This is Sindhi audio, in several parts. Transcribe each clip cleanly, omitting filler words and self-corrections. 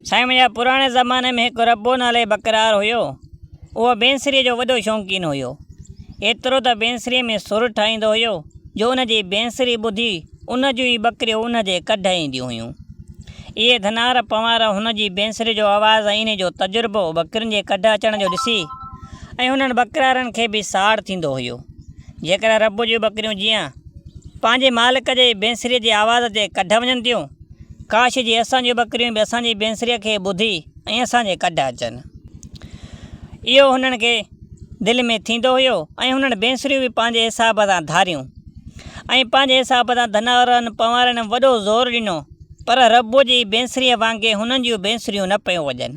سائين منهنجا پراڻي زماني ۾ هڪ ربو نالي ٻڪرار هيو. اهو بينسريء جو وڏو شوقين هيو. ايترو ته بينسريء ۾ سر ٺاهيندو هيو جو ان جي بينسري ٻڌي ان جون ئي ٻڪريون ان جي ڪڍ اينديون هيون. اهي ڌنار پنوار هن جي بينسريء جو آواز ۽ ان جو تجربو ٻڪرين جي ڪڍ اچڻ جو ڏسي ۽ انهن ٻڪرارن کي به ساڙ ٿيندو هيو. جيڪڏهن ربو جون ٻڪريون جيئن پنهنجي مالڪ جي بينسريء جي آواز تي ڪڍ وڃن ٿيون، ڪاش جي اسان جون ٻڪريون به اسان جي بينسريء کي ٻڌي ۽ اسان جي ڪڍ اچن. اهو هنن کي دل ۾ ٿيندو هيو ۽ هنن بينسريون به پنهنجي حساب سان ڌاريون ۽ پنهنجي حساب سان ڌنارن پنوارن وڏو زور ڏنو پر ربو جي بينسريء وانگي هنن جون بينسريون نه پيون وڄن.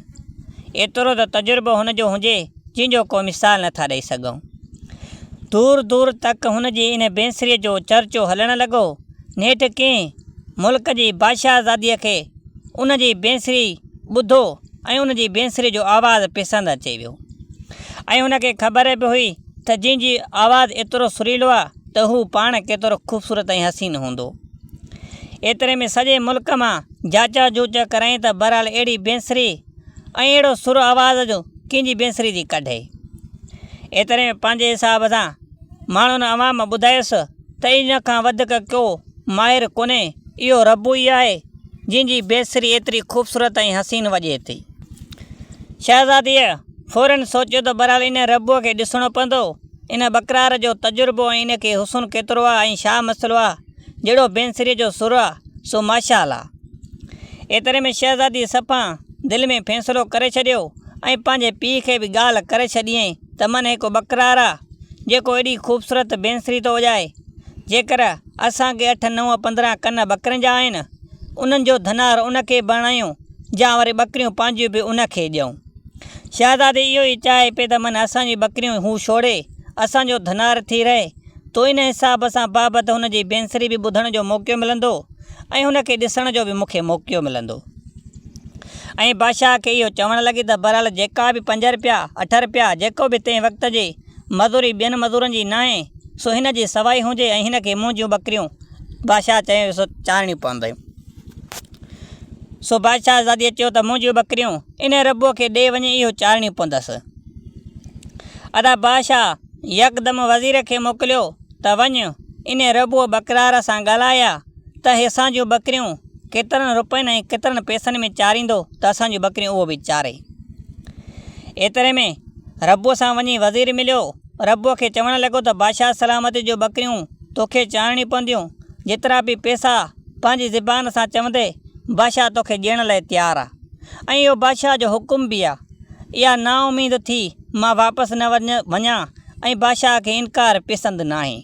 ايترو ته تجربو هن جو هجي جنهن جو ڪو مثال نه ٿا ڏئي سگهون. دور دور تڪ هن جي ان بينسريء جو چرچو هلڻ لڳو. نيٺ ڪنهن ملڪ جي بادشاهزاديء کي ان جي بينسري ٻڌو ۽ ان جي بينسري جو آواز پسند اچي ويو ۽ هن کي خبر به هئي ته جنهن جي آواز ايترو سريلو آ ته هو پاڻ ڪيترو خوبصورت ۽ حسين هوندو. ايتري ۾ سڄي ملڪ مان جاچ جوچ ڪرائين ته بهرحال اهڙي بينسري ۽ اهڙو سر آواز جو ڪنهن جي بينسري ٿي ڪڍي. ايتري ۾ پنهنجي حساب سان ماڻهن عوام ٻڌايس ته ان کان وڌيڪ ڪو ماهر ڪونهي، اهو ربو ئي آهي، جنهن جي بينسري ايتري خوبصورت ۽ حسين وڄي ٿي. شهزاديء فوراً سوچيو ته بهرحال ان ربوء کي ڏسڻو پوندو، ان ٻڪرار جو تجربو ۽ ان کي حسن ڪيترو آ ۽ ڇا مسئلو آ، جهڙو بينسريء جو سر آ، سو ماشاء الله. ايتري ۾ شهزاديء صفا دل ۾ فيصلو ڪري ڇڏيو ۽ پنهنجي پيء کي به ڳالهه ڪري ڇڏيائين ته من هڪ ٻڪرار آ، جيڪو ايڏي خوبصورت بينسري ٿو وڄائي. جيڪر اسان کي اٺ نو 15 ڪن ٻڪرين جا آهن، انهن جو ڌنار ان کي بڻايون يا وري ٻڪريون پنهنجيون به ان کي ڏيون. شهزادي اهو ئي چاهي پئي ته من اسان جون ٻڪريون هو ڇوڙي، اسان جو ڌنار ٿي رهي، تو ان حساب سان بابت هن جي بينسري به ٻڌڻ جو موقعو ملندو ۽ هن کي ڏسڻ جو به مون کي موقعو ملندو. ۽ بادشاهه کي اهو چوڻ لڳي ته بهرحال جيڪا به پنج رپيا، اٺ رپيا، جيڪو به تنهن وقت جي مزوري ٻين مزورن جي ناهي، سو هن جي سوائي هجي ۽ هن کي منهنجيون ٻڪريون، بادشاهه چيو سو چارڻيون پونديون. سو بادشاهه زاديء چيو ته منهنجيون ٻڪريون انهيء ربوء کي ڏي وڃي اهو چارڻيون پوندس. ادا بادشاهه يڪدم وزير کي موڪليو ته وڃ انهيء ربوء ٻڪرار سان ڳالهاء ته هي اسان جون ٻڪريون ڪيترن روپين ۽ ڪيترن پئسن ۾ چاريندو ته اسان جون ٻڪريون اهو به چاري. ايتري ۾ ربوء سان وڃي وزير مليو. ربوء کي چوڻ لڳو ته بادشاهه سلامت جون ٻڪريون توکي چارڻيون پونديون، جيترا به پئسا پنهنجي زبان سان چوندي، بادشاهه توکي ڏيڻ لاء تيار آ ۽ اهو بادشاهه جو حڪم به آ. اها نااميد ٿي مان واپس نه وڃان ۽ بادشاهه کي انڪار پسند ناهي.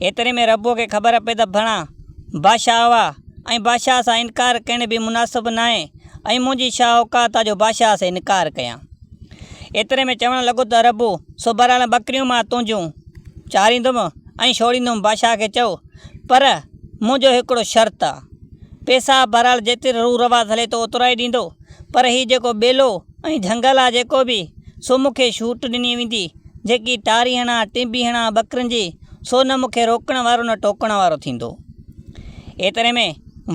ايتري ۾ ربوء کي خبر پئي ته ڀڻا بادشاهه هئا ۽ بادشاهه سان انڪار ڪرڻ به مناسب ناهي ۽ منهنجي ڇا اوقات آ جو بادشاهه سان انڪار ڪيان. ايتري ۾ چوڻ لڳو ته ربو، سو بهرحال ٻڪريون مان تنهنجون چاريندم ۽ ڇوڙيندم بادشاهه کي چئو پر منهنجو هڪڙو شرط آ. پئسا بهرحال جيتري روح رواز هلي ٿو اوترا ئي ڏيندو پر هي جيڪو ٻيلو ۽ جهنگل آ جيڪو به سو مون کي ڇوٽ ڏني ويندي جيڪي ٽاري هڻان ٽنبي هڻان ٻڪرين جي سو نه مون کي روڪڻ وارو نه ٽوڪڻ وارو ٿيندو. ايتري ۾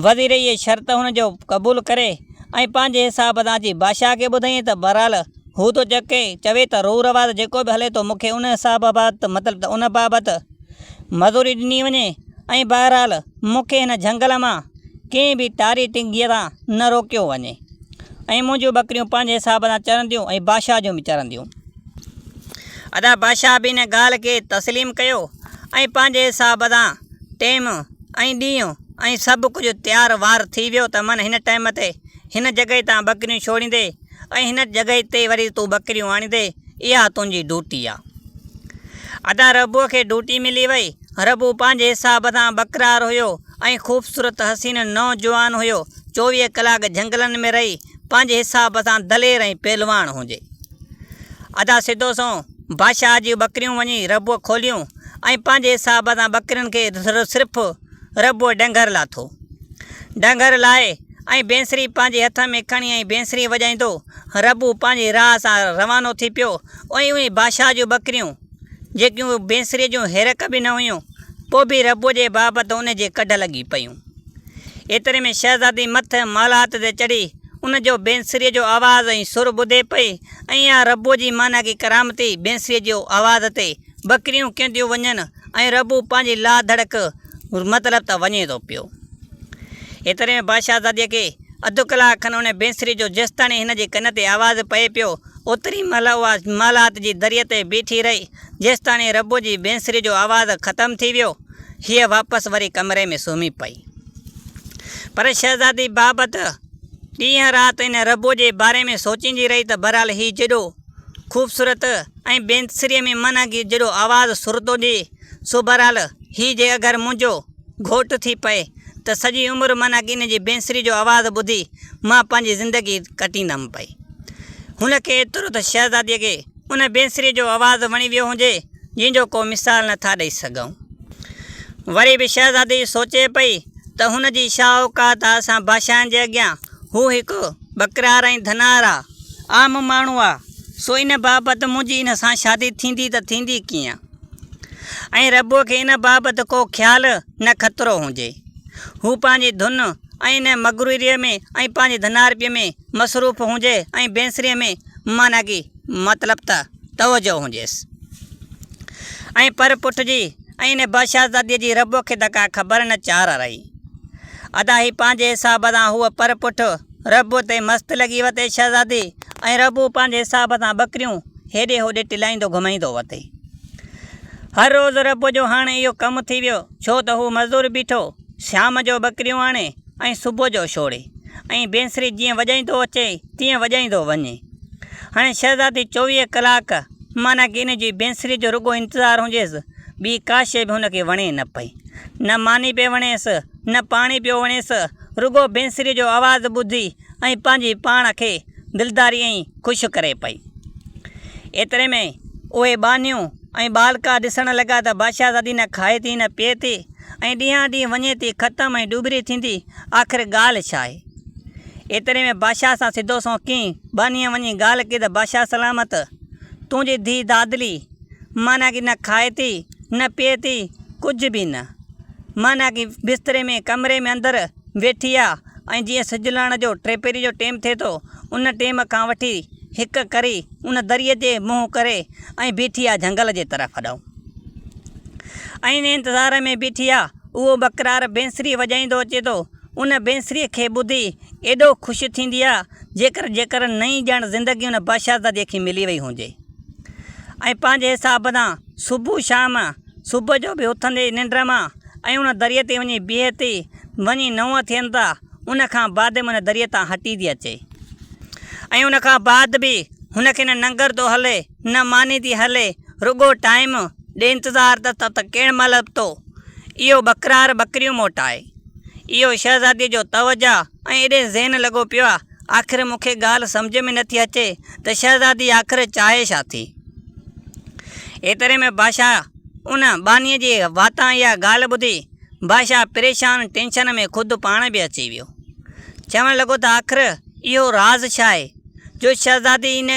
وزير اهي شرط هن جو قبول ڪري ۽ پنهنجي حساب سان اچي بادشاهه کي ٻڌائين ته بهرحال هو ٿو چڪي چوي ته روح رواز جيڪو به هلي ٿو مون کي ان حساب بابت مطلب ته ان بابت مزوري ڏني وڃي ۽ بهرحال مون کي هن جهنگل مان ڪنهن به ٽاري ٽنگيء تان نه روڪيو وڃي ۽ منهنجون ٻڪريون پنهنجي حساب سان چرنديون ۽ بادشاهه جون به چرنديون. ادا بادشاهه به ان ڳالهه کي تسليم ڪيو ۽ پنهنجي حساب سان ٽيم ۽ ڏينهن ۽ سڀ ڪجهه تيار وار ٿي ويو ته من هن ٽيم تي هن جڳهه تان ٻڪريون ڇوڙيندي ۽ هن جڳهه تي وري تون ٻڪريون آڻيندي اها تنهنجي ڊوٽي آ. ادا ربوء کي ڊوٽي ملي وئي. ربو پنهنجي حساب سان ٻڪرار هيو ۽ خوبصورت حسين نوجوان هيو. 24 ڪلاڪ جهنگلن ۾ رهي پنهنجي حساب سان دلير ۽ پهلواڻ هجي. ادا سڌو سنئون بادشاهه جون ٻڪريون وڃي ربوء کوليون ۽ پنهنجي حساب سان ٻڪرين کي صرف ربوء ڊنگهر لاٿو. ڊنگهر لاهي ۽ بينسري پنهنجي هٿ ۾ کڻي ۽ بينسري وڄائيندو ربو پنهنجي راهه سان روانو ٿي پيو ۽ اهي بادشاهه جون ٻڪريون، جيڪيون بينسريء جون هيرڪ به نه هيون، پوء به ربوء جي بابت ان جي ڪڍ لڳي پيون. ايتري ۾ شهزادي مٿ محلات تي چڙهي ان جو بينسريء جو آواز ۽ سر ٻڌي پئي ۽ اها ربوء جي معنيٰ ڪي ڪرامتي بينسريء جو آواز تي ٻڪريون ڪينديون وڃن ۽ ربو پنهنجي لا ڌڙڪ مطلب ته وڃي ٿو پيو. ايتري ۾ بادشاهزاديء کي اڌ ڪلاڪ کن ان بينسريء جو جيستاڻي هن جي ڪن تي آواز پئي پيو، اوتري مهل اها محلات جي دريء تي بيٺي رهي، جيستاڻي ربو جي بينسريء جو آواز ختم ٿي ويو. هيء واپس وري ڪمري ۾ سمهي پئي. پر شهزادي بابت ڏينهن رات ان ربو جي باري ۾ سوچيندي رهي ته بهرحال هي جيڏو خوبصورت ۽ بينسريء ۾ معنيٰ ڪي جيڏو آواز سر ٿو ڏئي، سو بهرحال هي جي اگر منهنجو گهوٽ ٿي پئي ته سڄي عمر معنيٰ ڪي ان جي بينسري جو آواز ٻڌي مان پنهنجي زندگي ڪٽيندم پئي. هن کي ايترو ته شهزاديء کي ان بينسريء جو آواز وڻي ويو هجي، جنهن جو ڪو مثال نه ٿا ڏئي سگهون. وري به شهزادي سوچي پئي ته هن جي ڇا اوقات آ اسان بادشاهن جي اڳيان، هو هڪ ٻڪرار ۽ ڌنار آ، عام ماڻهو آ، سو ان بابت منهنجي ان سان شادي ٿيندي ته ٿيندي ڪيئن؟ ۽ ربوء کي ان بابت ڪو خيال نه خطرو هجي. هو پنهنجي ڌن ۽ ان مغروريء ۾ ۽ پنهنجي ڌنارپيء ۾ مصروف هجي ۽ بينسريء ۾ معنيٰ ڪي مطلب ته توجهه هجيس. ۽ پر پٺ جي ۽ ان بادشاهزاديء جي ربوء کي ته ڪا خبر نه چار رهي. ادا هي پنهنجي حساب سان هوء پر پٺ ربوء تي مست لڳي وتي شهزادي ۽ ربو پنهنجي حساب سان ٻڪريون هيڏي هوڏي ٽلائيندو گهمائيندو وتي. هر روز ربو جو هاڻي اهو ڪم ٿي ويو، ڇو ته هو مزدور بيٺو شام جو ٻڪريون آڻي ۽ صبح جو ڇوڙي ۽ بينسري جيئن وڄائيندو اچي تيئن وڄائيندو وڃي. هاڻي شهزادي 24 ڪلاڪ معنيٰ ڪي ان جي بينسري جو رڳو انتظار هجيس، ٻي ڪا شيء به هن کي وڻي نه پئي. نه ماني پئي وڻيس، نه پاڻي پيو وڻيس، رڳو بينسري جو آواز ٻڌي ۽ پنهنجي پاڻ کي دلداري ۽ خوش ڪري پئي. ايتري ۾ اهي ٻانهيون ۽ ٻالڪا ڏسڻ لڳا ته بادشاهزادي نه کائي ٿي نه پيئي ٿي ۽ ڏينهان ڏينهن وڃي ٿي ختم ۽ ڏوٻري ٿيندي، آخر ڳالهه ڇا آهي؟ ايتري ۾ بادشاهه سان سڌو سنئون ڪنهن ٻانهيء وڃي ڳالهه ڪئي ته بادشاهه سلامت! تنهنجي ڌيء دادلي معنيٰ ڪي نه کائي ٿي نه پيئي ٿي، ڪجهه به نه. معنيٰ ڪي بستري ۾ ڪمري ۾ اندر ويٺي آ ۽ جيئن سج لهڻ جو ٽيپهري جو ٽيم ٿئي ٿو، ان ٽيم کان وٺي هڪ ڪري ان دريء تي منهن ڪري ۽ بيٺي آ جهنگل جي طرف ڏانهن. ۽ ان انتظار ۾ بيٺي آ، اهو ٻڪرار بينسري وڄائيندو اچي ٿو، ان بينسريء کي ٻڌي ايڏو خوش ٿيندي آ، جيڪر جيڪر نئين ڄڻ زندگي ان بادشاهزاديء کي ملي وئي هجي. ۽ پنهنجي حساب سان صبح شام صبح جو به اٿندي ننڊ مان ۽ ان دريء تي وڃي بيهي ٿي، وڃي نو ٿين ٿا، ان کان بعد ۾ ان دريء تان هٽي ٿي اچي ۽ ان کان بعد به هن کي نه ننگر ٿو هلي نه ماني ٿي هلي، رڳو ٽائيم ڏي انتظار ته ته ڪهڙ مهل ٿو اهو ٻڪرار ٻڪريون موٽائي. اهو شهزاديء جو توجهه ۽ ايڏي ذهن لڳو پيو آ، آخر مون کي ڳالهه سمجهه ۾ نٿي اچي ته شهزادي آخر چاهي ڇا ٿي؟ ايتري ۾ بادشاهه ان ٻانهيء جي واتان اها ڳالهه ٻڌي، بادشاهه پريشان ٽينشن ۾ خود پاڻ به اچي ويو. چوڻ لڳو ته آخر اهو راز ڇا آهي جو شهزادي ان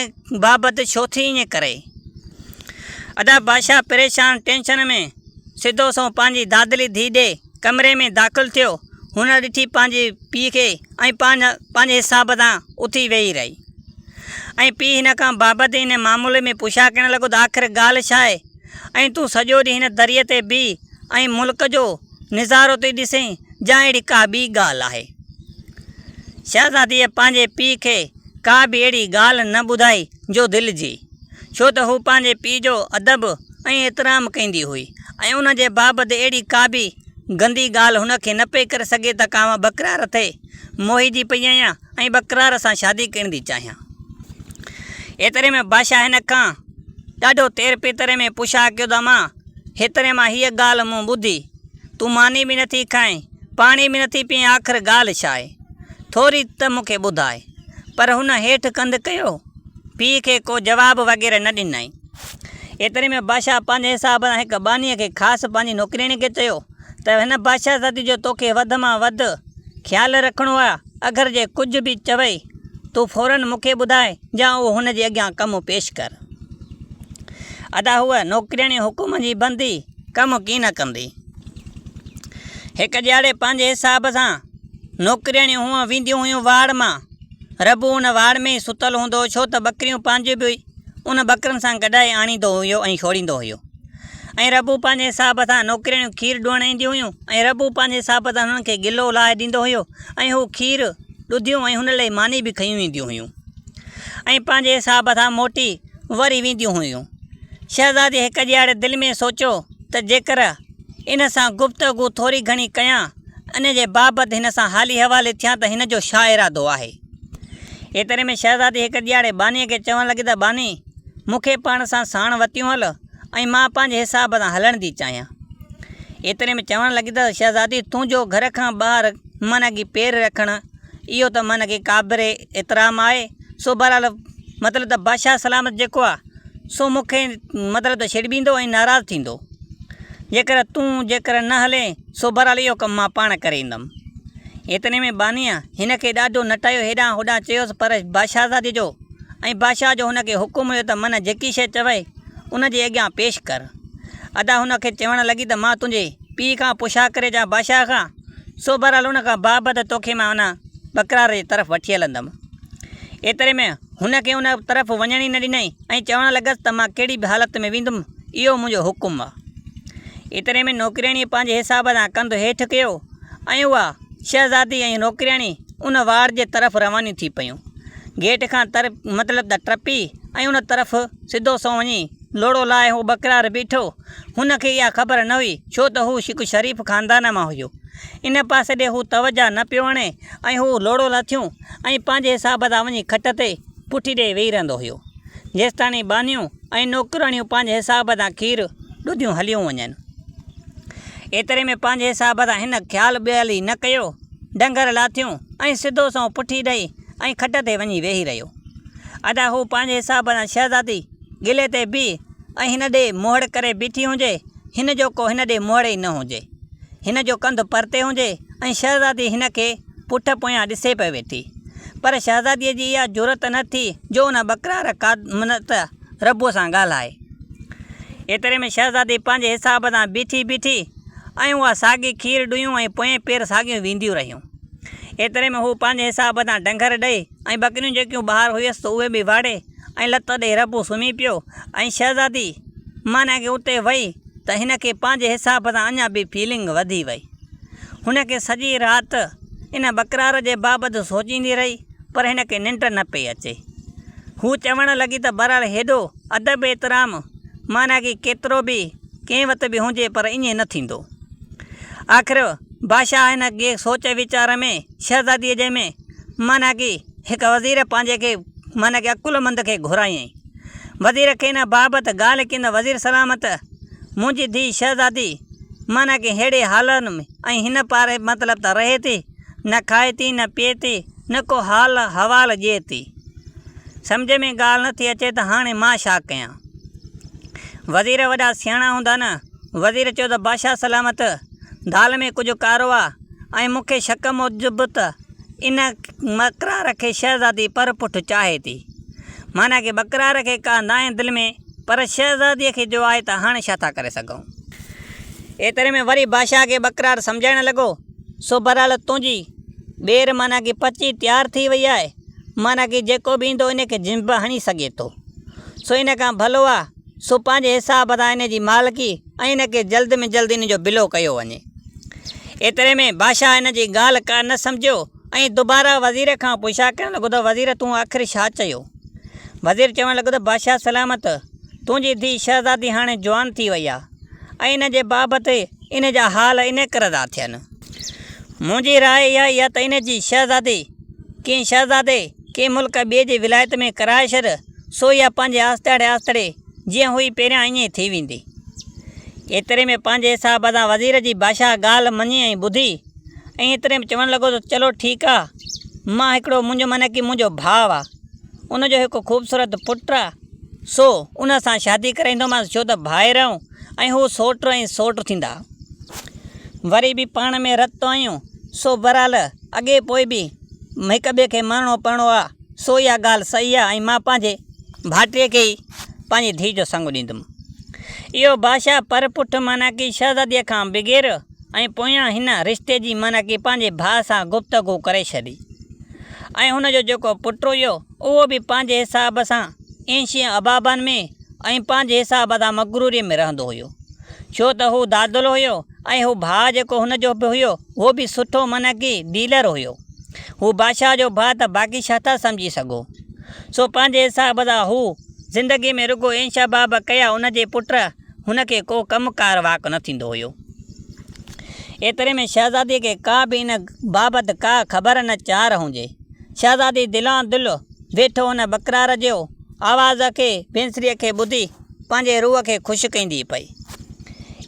بابت ڇو ٿي ائين ڪري؟ ادا بادشاهه پريشان ٽينشن ۾ سڌو سنئون پنهنجي دادلي ڌيء ڏي ڪمري ۾ داخل ٿيو. هن ڏٺي پنهنجي پيء کي ۽ پنهنجي حساب سان اٿي ويهي رهي. ۽ پيء هن کان بابت ان معاملي ۾ پڇا ڪرڻ لڳو ته آخر ڳالهه ڇا آهي ۽ تون سڄو ڏينهن هن دريء تي بيهه ۽ ملڪ جو نظارو ٿي ڏسين جا اهڙي ڪا ٻي ڳالهه آهي. شهزاديء پنهنجي پيء کي ڪا به اهڙي ڳالهه نه ٻڌائي جو دل جي، ڇو ته هوء پنهنجي پيء جو ادب ۽ احترام ڪندي هئي ۽ ان جي بابت اهڙي ڪا به گندي ڳالهه هن کي نه پئي ڪري سگهي ته ڪا مان ٻڪرار ٿئي موهجي پئي آهيان ۽ ٻڪرار سان شادي ڪرڻ ٿي چاهيان. ايتري ۾ بادشاهه هن کان ڏاڍو تير پيتري ۾ پڇا ڪيو ته امان، هيتري مان هيء ڳالهه مون ٻڌي، تون ماني به نٿي کائين، پاڻي به نٿي پيئين، آخر ڳالهه ڇا آهي؟ ٿوري ته مون کي ٻڌاء. پر هن هيٺ ڪنڌ ڪيو، پيء کي ڪو جواب وغيره نه ڏنائين. ايتري ۾ بادشاهه پنهنجي حساب سان هڪ ٻانهيء کي خاص پنهنجي نوڪرياڻيء کي چيو ته هن بادشاهزادي جو توکي وڌ مان وڌ خيال رکڻو آهي، اگر جي ڪجهه به چوي، تون فوراً مون کي ٻڌاء يا اهو هن جي اڳيان ڪم پيش ڪر. ادا هوء نوڪرياڻي حڪم جي بندي ڪم ڪين ڪندي. هڪ ڏيهاڙي پنهنجي حساب سان نوڪرياڻيون هونء وينديون هيون واڙ مان. ربو ان واڙ ۾ ئي ستل هوندو هو، ڇو ته ٻڪريون پنهنجون به ان ٻڪرن سان گڏائي آڻيندو هيو ۽ ڇوڙيندو هيو. ۽ ربو پنهنجي حساب سان نوڪرياڻيون کير ڏوهڻ اينديون هيون ۽ ربو پنهنجي حساب سان هنن کي گلو لاهي ڏيندو هيو ۽ هو کير ڏڌيون ۽ هن لئي ماني به کنيون اينديون هيون ۽ پنهنجي حساب سان موٽي وري وينديون هيون. شهزادي هڪ ڏيهاڙي دل ۾ سوچيو ته جيڪر ان سان گفتگو ٿوري گهڻي ڪيان، ان جي بابت هن سان حالي حوالي ٿيان ته هن جو ڇا ارادو آهي. ايتري ۾ شهزادي هڪ ڏيهاڙي ٻانهيء کي چوڻ لڳي ته ٻانهي! مون کي پاڻ سان ساڻ وتيون هل ۽ مان پنهنجي حساب سان هلڻ ٿي چاهيان. ايتري ۾ چوڻ لڳي ته شهزادي تنهنجو گهر کان ٻاهر معنيٰ ڪي پير رکڻ اهو ته معنيٰ ڪي قابل احترام آهي، سو بهرحال مطلب ته بادشاهه سلامت جيڪو آهي سو مون کي مطلب ته ڇڙٻيندو ۽ ناراض ٿيندو. جيڪر تون جيڪر نه هلين سو بهرحال اهو ڪم مان پاڻ ڪري ايندم. ايتري ۾ ٻانهيء هن کي ڏاڍو نٽايو هيڏانهن هوڏانهن چيس پر بادشاهزادي جو ۽ بادشاهه جو هن کي حڪم هيو ته من جيڪي شيء چوئي ان جي اڳيان پيش ڪر. ادا هن کي چوڻ لڳي ته مان تنهنجي پيء کان پڇا ڪري اچان بادشاهه کان، سو بهرحال ان کان بابت توکي مان ان ٻڪرار جي طرف وٺي هلندم. ايتري ۾ هن کي ان طرف وڃڻ ئي نه ڏنائين ۽ چوڻ لڳس ته مان ڪهڙي به حالت ۾ ويندم، اهو منهنجو حڪم آ. ايتري ۾ نوڪرياڻيء پنهنجي حساب سان ڪنڌ هيٺ ڪيو ۽ اها شهزادي ۽ نوڪرياڻي ان واڙ جي طرف روانيون ٿي پيون. گيٽ کان تر مطلب ته ٽپي ۽ ان طرف سڌو سنئون وڃي لوڙهو لاهي هو ٻڪرار بيٺو. هن کي اها خبر نه هئي، ڇو ته هو هڪ شريف خاندان مان هيو. ان پاسي ڏي هو توجهه نه پيو هڻي ۽ هو لوڙهو لاٿيون ۽ پنهنجي حساب سان وڃي کٽ تي پٺي ڏئي ويهي رهندو هيو. جيستاڻي ٻانهيون ۽ نوڪرياڻيون پنهنجي حساب سان کير ڏڌيون هليون وڃن. ايتري ۾ پنهنجي حساب سان هن خيال ٻيال ئي نه ڪيو. ڊنگهر لاٿيون ۽ سڌو سنئون پٺي ڏئي ۽ کٽ تي وڃي ويهي رهيو. ادا هو پنهنجي حساب سان شهزادي گلي تي بيهه ۽ هن ڏي مهڙ ڪري بيٺي هجي، هن جو ڪو هن ڏي مهڙ ئي نه هجي. هن جو ڪنڌ پرتي هجي ۽ شهزادي هن کي پٺ پويان ڏسي پئي ويٺي. پر شهزاديء جي اها جرئت نه ٿي جو ان ٻڪرار ڪا ته ربوء سان ڳالهائي. ايتري ۾ شهزادي پنهنجي حساب سان بيٺي بيٺي ۽ اها ساڳي کير ڏيون ۽ پوئين پير ساڳيون وينديون رهيون. ايتري ۾ هو پنهنجي حساب سان ڊنگهر ڏئي ۽ ٻڪريون جيڪيون ٻاهر هيس سو اهي به واڙي ۽ لت ڏئي ربو سمهي پيو ۽ شهزادي معنيٰ ڪي اتي وئي ته هن کي پنهنجي حساب سان اڃا به فيلنگ وڌي وئي. هن کي سڄي رات ان ٻڪرار جي بابت سوچيندي رهي پر هن کي ننڊ نه پئي اچي. هو چوڻ لڳي ته بهرحال هيڏو ادب احترام معنيٰ ڪي ڪيترو به ڪنهن وت به هجي پر ائين نه ٿيندو. آخر بادشاهه هن کي سوچ ويچار ۾ شهزاديء جي ۾ معنيٰ ڪي هڪ وزير پنهنجي کي معنيٰ ڪي عقلمند کي گهرايائين. وزير کي ان بابت ڳالهه ڪئي ته وزير سلامت منهنجي ڌيء شهزادي معنيٰ ڪي ههڙي حالن ۾ ۽ هن پاري مطلب ته رهي ٿي نه کائي ٿي نه پيئي ٿي نه ڪو حال حوال ڏئي ٿي. سمجهه ۾ ڳالهه نه ٿي اچي ته هاڻي مان ڇا ڪيان. وزير وڏا سياڻا هوندا نه. وزير چيو ته بادشاهه سلامت دال ۾ ڪجهه ڪارو آ ۽ مون کي شڪ موجب ته ان ٻڪرار کي شهزادي پر پٺ چاهي ٿي. معنيٰ ڪي ٻڪرار کي ڪا ناهي دل ۾ پر شهزاديء کي جو آهي ته هاڻي ڇا ٿا ڪري سگهون. ايتري ۾ وري بادشاهه کي ٻڪرار سمجهائڻ لڳو، سو بهرحال تنهنجي ٻير معنيٰ ڪي پچي تيار ٿي وئي آهي، معنيٰ ڪي جيڪو به ايندو ان کي جنب هڻي سگهي ٿو. سو ان کان ڀلو آ سو پنهنجي حساب سان ان جي مالڪي ۽ ان کي جلد ۾ جلد ان جو بلو ڪيو وڃي. ايتري ۾ بادشاهه هن جي ڳالهه ڪا نه سمجهيو ۽ دوباره وزير کان پڇا ڪرڻ لڳو ته وزير تون آخر ڇا چيو؟ وزير چوڻ لڳو ته بادشاهه سلامت تنهنجي ڌيء شهزادي هاڻي جوان ٿي وئي آ ۽ ان جي بابت ان جا حال ان ڪري ٿا ٿين. منهنجي راء اها ئي آ ته ان جي شهزادي ڪنهن شهزادي ڪنهن ملڪ ٻئي جي ولايت ۾ ڪرائي ڇڏ، سو اها پنهنجي آستڙي آستڙي جيئن هئي پهريان ائين ئي ٿي ويندي. ايتري ۾ پنهنجي حساب سان وزير جي بادشاهه ڳالهه مڃي ۽ ٻڌي ۽ ايتري ۾ چوڻ لڳو ته چلو ٺيڪ آ، مان هڪڙو منهنجو معنيٰ ڪي منهنجو ڀاء آ، ان جو هڪ خوبصورت پٽ آ، سو ان سان شادي ڪرائيندومانس ڇو ته ڀائر آهيون ۽ هو سوٽ ۽ سوٽ ٿيندا. وري به پاڻ ۾ رت آهيون، سو بهرحال اڳي پوء به هڪ ٻئي کي مڃڻو پوڻو آ، سو اها ڳالهه صحيح آ ۽ مان پنهنجي ڀائٽيء کي ئي پنهنجي ڌيء جو سڱ ڏيندم. اهو بادشاهه پر پٺ معنيٰ ڪي شهزاديء کان بغير ۽ پويان هن رشتي جي معنيٰ ڪي پنهنجي ڀاء سان گفتگو ڪري ڇڏي. ۽ هن جو جيڪو پٽ هيو اهو به پنهنجي حساب سان عيش ۽ ابابن ۾ ۽ پنهنجي حساب سان مغروريء ۾ رهندو هيو. ڇو ته هو دادلو هيو ۽ هو ڀاء جيڪو هن جو به هيو اهو به سٺو معنيٰ ڪي ڊيلر هيو. هو بادشاهه جو ڀاء ته باقي ڇا ٿا سمجهي سگهو. سو پنهنجي حساب سان هو زندگيء ۾ رڳو عيش اباب ڪيا ان جي پٽ هن کي ڪو ڪم ڪار واڪ نه ٿيندو هيو. ايتري ۾ شهزاديء کي ڪا به ان بابت ڪا خبر نه چار هجي. شهزادي دلان دل ويٺو ان ٻڪرار جو آواز کي بينسريء کي ٻڌي پنهنجي روح کي خوش ڪندي پئي.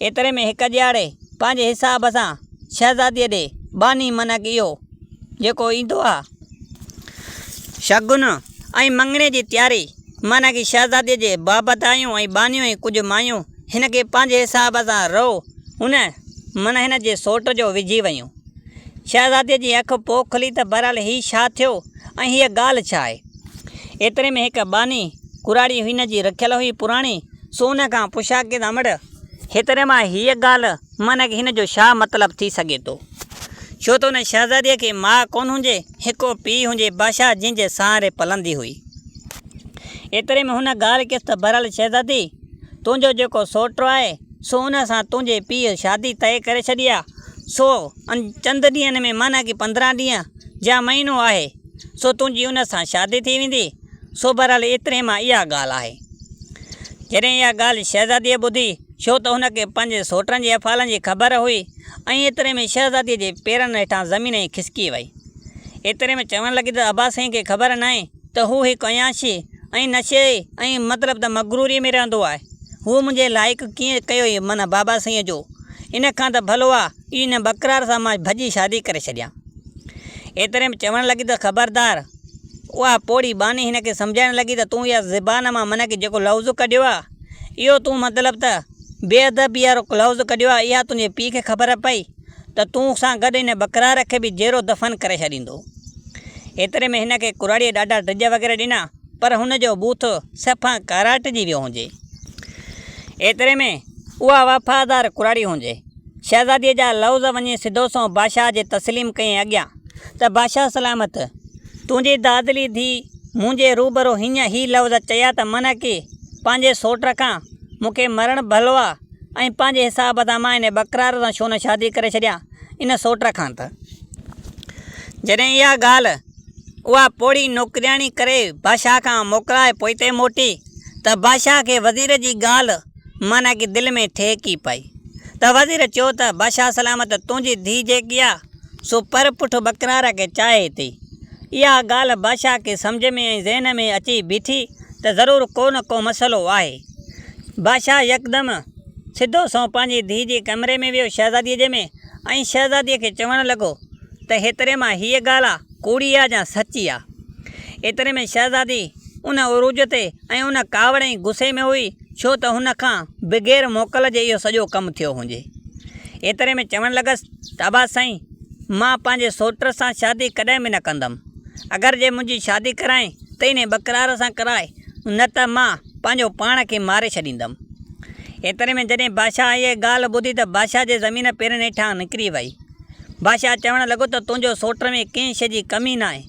ايتري ۾ هڪ ڏيهاڙي پنهنجي حساب سان شهزاديء ڏي ٻانهي منڪ اهو جيڪو ايندو آ. شگن ۽ مڱڻي جي تياري معنيٰ ڪي شهزاديء جي بابت آيون ۽ ٻانهيون ۽ ڪجهه مايون هن کي پنهنجي حساب سان رئو هن معنيٰ هن جي سوٽ جو وجهي ويون. شهزاديء جي اک پوء کلي ته بهرحال هي ڇا ٿيو ۽ هيء ڳالهه ڇا آهي؟ ايتري ۾ هڪ ٻانهي ڪراڙي هن جي رکيل هئي پراڻي، سو ان کان پڇا ڪيس امڙ! هيتري مان هيء ڳالهه معنيٰ ڪي هن جو ڇا مطلب ٿي سگهي ٿو؟ ڇو ته ان شهزاديء کي ماء ڪونه هجي، هڪو پيء هجي بادشاهه جنهن جي سهاري پلندي هئي. ايتري ۾ هن ڳالهه ڪيس ته بهرحال شهزادي! تنهنجو جيڪو سوٽ آهي، سو ان سان تنهنجي پيء شادي طئي ڪري ڇڏي آ، سو ان چند ڏينهن ۾ معنيٰ ڪي 15 ڏينهن يا مهينو آهي، سو تنهنجي ان سان شادي ٿي ويندي، سو بهرحال ايتري مان اها ڳالهه آهي. جڏهن اها ڳالهه شهزاديء ٻڌي، ڇو ته هن کي پنهنجي سوٽن جي افعالن جي خبر هئي ۽ ايتري ۾ شهزاديء جي پيرن هيٺان زمين ئي کسڪي وئي. ايتري ۾ چوڻ لڳي ته ابا سائين کي خبر ناهي ته هو هڪ عياشي ۽ نشي ۽ مطلب ته مغروريء ۾ رهندو آهي. هو منهنجي لائق ڪيئن ڪيو هي معنيٰ بابا سائينء جو. ان کان ته ڀلو آ ان ٻڪرار سان مان ڀڄي شادي ڪري ڇڏيان. ايتري ۾ چوڻ لڳي ته خبردار! اها پوڙهي ٻانهي هن کي سمجهائڻ لڳي ته تون اها زبان مان من کي جيڪو لفظ ڪڍيو آ، اهو تون مطلب ته بي ادبيء وارو لفظ ڪڍيو آ، اها تنهنجي پيء کي خبر پئي ته تون سان گڏ ان ٻڪرار کي به جيئرو دفن ڪري ڇڏيندو. ايتري ۾ هن کي ڪراڙيء ڏاڍا ڊڄ وغيره ڏنا، پر هن جو ٻوٿ صفا ڪاراٽجي ويو هجي. ايتري ۾ اها وفادار ڪراڙي هجي. شهزاديء جا لفظ وڃي سڌو سنئون بادشاهه جي تسليم ڪيائين اڳيان ته بادشاهه سلامت! تنهنجي دادلي ڌيء منهنجي روبرو هينئن هي لفظ چيا ته من ڪي پنهنجي سوٽ کان مون کي مرڻ ڀلو آ ۽ پنهنجي حساب سان مان ان ٻڪرار سان ڇو نه شادي ڪري ڇڏيان ان سوٽ کان ته جڏهن اها ڳالهه اها پوڙهي نوڪرياڻي ڪري بادشاهه کان موڪلائي پوئتي موٽي ته بادشاهه کي وزير جي ڳالهه معنيٰ ڪي دل ۾ ٺهڪي پئي ته وزير چيو ته بادشاهه سلامت تنهنجي ڌيء جيڪي آ سو پر پٺ ٻڪرار کي چاهي ٿي. اها ڳالهه بادشاهه کي سمجهه ۾ ۽ ذهن ۾ اچي بيٺي ته ضرور ڪو نه ڪو مسئلو آهي. بادشاهه يڪدم سڌو سنئون پنهنجي ڌيء جي ڪمري ۾ ويو شهزاديء جي ۾ ۽ شهزاديء کي چوڻ لڳو ته هيتري مان هيء ڳالهه ڪوڙي آ يا سچي آ؟ ايتري ۾ شهزادي ان عروج تي ۽ ان ڪاوڙ ۽ غصي ۾ هئي ڇو ته هن کان بغير موڪل جي اهو سڄو ڪم ٿيو هجي. ايتري ۾ چوڻ لڳس ته ابا سائين مان پنهنجي سوٽ سان شادي ڪڏهن به نه ڪندم. اگر جي منهنجي شادي ڪرائين ته انهي ٻڪرار سان ڪراء نه ته مان پنهنجو پاڻ کي ماري ڇڏيندم. ايتري ۾ جڏهن بادشاهه اهي ڳالهه ٻڌي ته بادشاهه جي زمين پيرن هيٺان نڪري وئي. بادشاهه چوڻ لڳو ته تنهنجو سوٽ ۾ ڪنهن شيء جي ڪمي ناهي.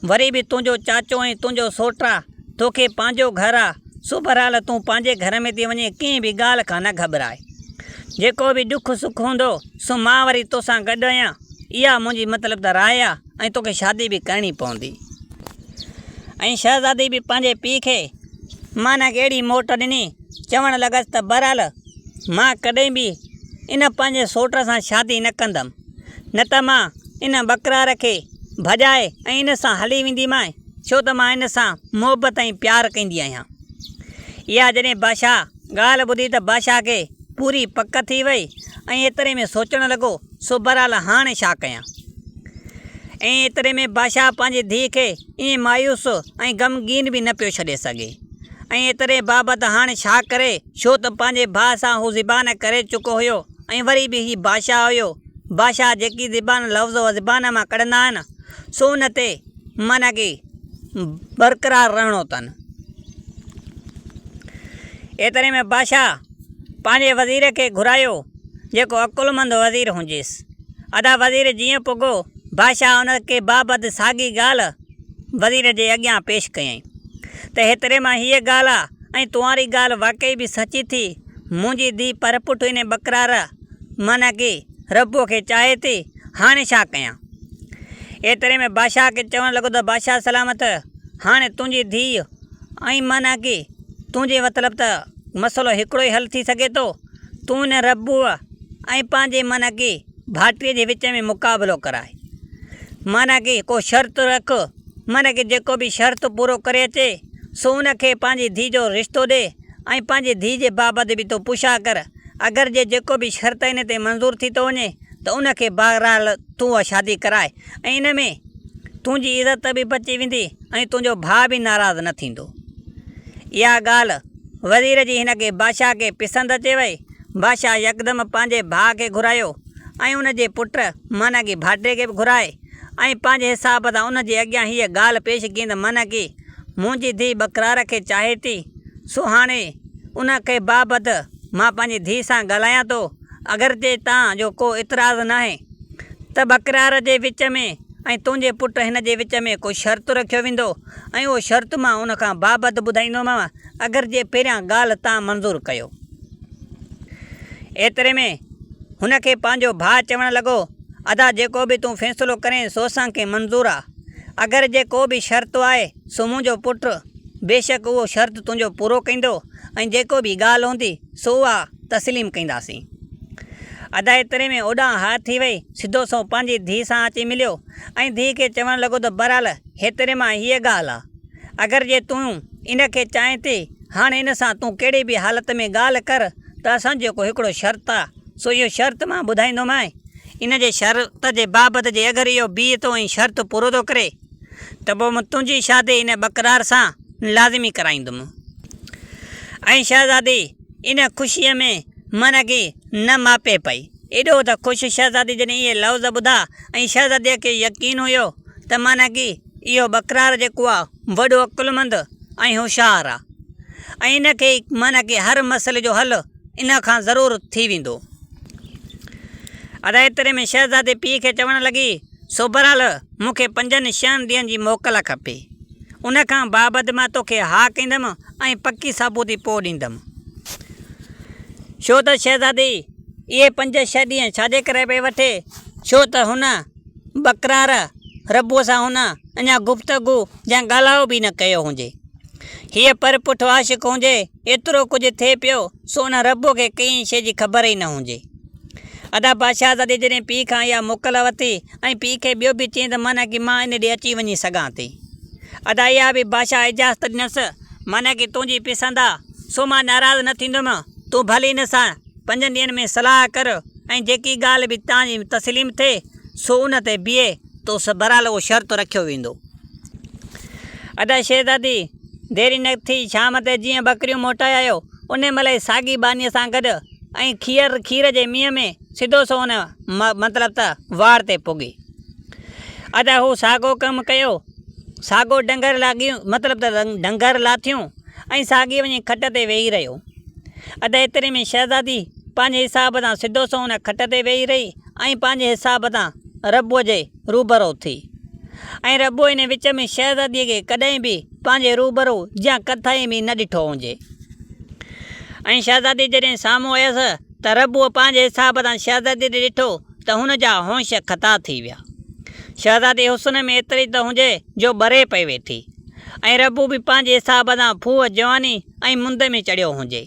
وري به تنهنجو چاچو ۽ تنهنجو سوٽ آ، توکي پنهنجو گهر آ، سو بهرحال تون پنهنجي گهر ۾ ٿي وڃين ڪنهن به ڳالهه کان نه گهٻراء. جيڪو به ڏک سک هوندو سو مان وري توسان گڏ آهيان. اها منهنجي مطلب ته راء آ ۽ توکي شادي به ڪرڻي پوندي. ۽ شهزادي به پنهنجي پيء کي معنيٰ اهڙي موٽ ڏني، چوڻ لڳس ته بهرحال مان ڪڏهن به ان پنهنجي سوٽ سان شادي نه ڪندم، نه ته مان ان ٻڪرار کي ڀڄائي ۽ ان سان هلي وينديمانء، ڇو ته مان ان سان محبت ۽ پيار ڪندي آهيان. اها جڏهن بادشاهه ڳالهه ٻڌي ته بادشاهه کي پوري پڪ ٿي وئي ۽ ايتري ۾ سوچڻ لڳو، سو بهرحال هاڻي ڇا ڪيان؟ ۽ ايتري ۾ بادشاهه پنهنجي ڌيء کي ائين مايوس ۽ غمگين به نه پيو ڇڏي سگهي ۽ ايتري بابت هاڻي ڇا ڪري، ڇو ته پنهنجي ڀاء سان هو زبان ڪري چڪو هيو ۽ وري به هي بادشاهه هيو، بادشاهه جيڪي زبان لفظ و زبان مان ڪڍندا آهن، سو ان تي معنيٰ ڪي برقرار رهڻو اٿن. ايتري ۾ بادشاهه پنهنجي وزير کي گهرايو، جيڪو عقلمند وزير هجيس. ادا وزير جيئن پڳو، بادشاهه ان کي بابت ساڳي ڳالهه. وزير جي اڳيان پيش ڪيائين ته هيتري مان هيء ڳالهه آ ۽ توهاري ڳالهه واقعي به سچي ٿي، منهنجي ڌيء پرپٺ انهي ٻڪرار معنيٰ ڪي ربوء کي چاهي ٿي، هاڻي ڇا ڪيان؟ ايتري ۾ بادشاهه کي چوڻ لڳو ته بادشاهه سلامت، هاڻي تنهنجي ڌيء ۽ معنيٰ ڪي تنهنجي مطلب ته مسئلو هڪڙو ئي حل ٿي سگهي ٿو، تون ان ربوء ۽ پنهنجي معنيٰ ڪي ڀائٽيء جي وچ ۾ مقابلو ڪراء. معنيٰ ڪي ڪو شرط رک، معنيٰ ڪي جيڪو به شرط پورو ڪري اچي، سو ان کي پنهنجي ڌيء جو رشتو ڏي ۽ پنهنجي ڌيء جي بابت به تون پڇا ڪر، اگر جي جيڪو به شرط ان تي منظور ٿي ٿو وڃي ته ان کي بهرحال تون اها شادي ڪراء ۽ ان ۾ تنهنجي عزت به بچي ويندي ۽ تنهنجو ڀاء به ناراض نه ٿيندو. اها ڳالهه وزير جي هن کي بادشاهه کي پسند اچي وئي. بادشاهه يڪدم پنهنجي ڀاء کي گهرايو ۽ ان جي پٽ معنيٰ ڪي ڀائٽي کي به گهرائي ۽ پنهنجي حساب سان ان جي اڳيان هيء ڳالهه پيش ڪيائين ته معنيٰ ڪي منهنجي ڌيء ٻڪرار کي چاهي ٿي، سو هاڻي ان کي بابت مان پنهنجي ڌيء سان ڳالهايان ٿو، اگرچه تان جو ڪو اعتراض ناهي ته ٻڪرار جي وچ ۾ ۽ تنهنجي پٽ هن جي وچ ۾ ڪو شرط رکيو ويندو ۽ اهو شرط مان ان کان بابت ٻڌائيندومانء، اگرچه پهريان ڳالهه تان منظور ڪيو. ايتري ۾ هن کي پنهنجو ڀاء چوڻ لڳو، ادا جيڪو به تون فيصلو ڪرين سو اسان کي منظور آ. اگر جي ڪو به شرط آهي سو منهنجو پٽ بيشڪ اهو شرط تنهنجو پورو ڪندو ۽ جيڪو به ڳالهه هوندي سو اها تسليم ڪنداسين. ادا ايتري ۾ اوڏانهن ها ٿي وئي، سڌو سنئون پنهنجي ڌيء سان اچي مليو ۽ ڌيء کي چوڻ لڳو ته بهرحال هيتري مان هيء ڳالهه آ. اگر جي تون ان کي چاهين ٿي، هاڻ ان سان تون ڪهڙي به حالت ۾ ڳالهه ڪر ته اسان جو جيڪو هڪڙو شرط آ، سو اهو شرط مان ٻڌائيندومانء. ان جي شرط جي بابت جي اگر اهو بيهي ٿو ۽ شرط پورو ٿو ڪري ته پوء مان تنهنجي شادي ان ٻڪرار سان لازمي ڪرائيندم. ۽ شهزادي ان خوشيء ۾ معنيٰ ڪي نه ماپي پئي. ايڏو ته خوش شهزادي جڏهن اهي لفظ ٻڌا ۽ شهزاديء کي يقين هيو ته معنيٰ ڪي اهو ٻڪرار جيڪو آ وڏو عقلمند ۽ هوشيار آ ۽ ان کي معنيٰ ڪي هر مسئلي جو حل ان کان ضرور ٿي ويندو. ادا ايتري ۾ شهزادي پيء کي چوڻ لڳي، سو بهرحال مون کي پنجن ڇهن ڏينهن جي موڪل کپي. ان کان بابت مان توکي ها ڪندم ۽ پڪي ثبوتي پوء ڏيندم. ڇو ته شهزادي اهي پنج ڇهه ڏينهن ڇاجي ڪري پئي وٺي، ڇو ته هن ٻڪرار ربوء سان هن اڃا گفتگو يا ڳالهاء به نه ڪيو هجي. هيء پر پٺ عاشق هجي، ايترو ڪجهه ٿئي پيو، سو ان ربوء کي ڪنهن شيء جي خبر ئي نه هجي. ادا بادشاهزادي جڏهن پيء کان اها موڪل ورتي ۽ پيء کي ٻيو به چيائين ته معنيٰ ڪي مان ان ڏي اچي وڃي سگهان ٿي. ادا اها به بادشاهه اجازت ڏنس، معنيٰ ڪي تنهنجي پسند آ، سو مان ناراض نه ٿيندم، تون ڀلي ان سان پنجن ڏينهن ۾ صلاح ڪر ۽ جيڪي ڳالهه به تان جي تسليم ٿئي، سو ان تي بيهي تو بهرحال اهو شرط رکيو ويندو. ادا شهزادي، دير ئي نه ٿي، شام تي جيئن ٻڪريون موٽائي آيو، انهي مهل ئي ساڳي ٻانهيء سان گڏ ۽ کير کير جي مينهن ۾ سڌو سنئون ان مطلب ته واڙ تي پڳي. ادا هو ساڳو ڪم ڪيو، ساڳو ڊنگر لاڳيون مطلب ته ڊنگر لاٿيون ۽ ساڳي وڃي کٽ تي ويهي رهيو. ادا ايتري ۾ شهزادي پنهنجي حساب سان سڌو سنئون ان کٽ تي ويهي رهي ۽ پنهنجي حساب سان ربوء جي روبرو ٿي ۽ ربوء ان وچ ۾ شهزاديء کي ڪڏهن به پنهنجي روبرو يا ڪٿائين به نه ڏٺو هجي. ۽ شهزادي جڏهن سامهون آيس ته ربوء پنهنجي حساب سان شهزاديء ڏي ڏٺو ته هن جا هوش خطا ٿي ويا. شهزادي حسن ۾ ايتري ته هجي جو ٻري پئي ويٺي ۽ ربو به پنهنجي حساب سان ڦوهه جواني ۽ مند ۾ چڙهيو هجي.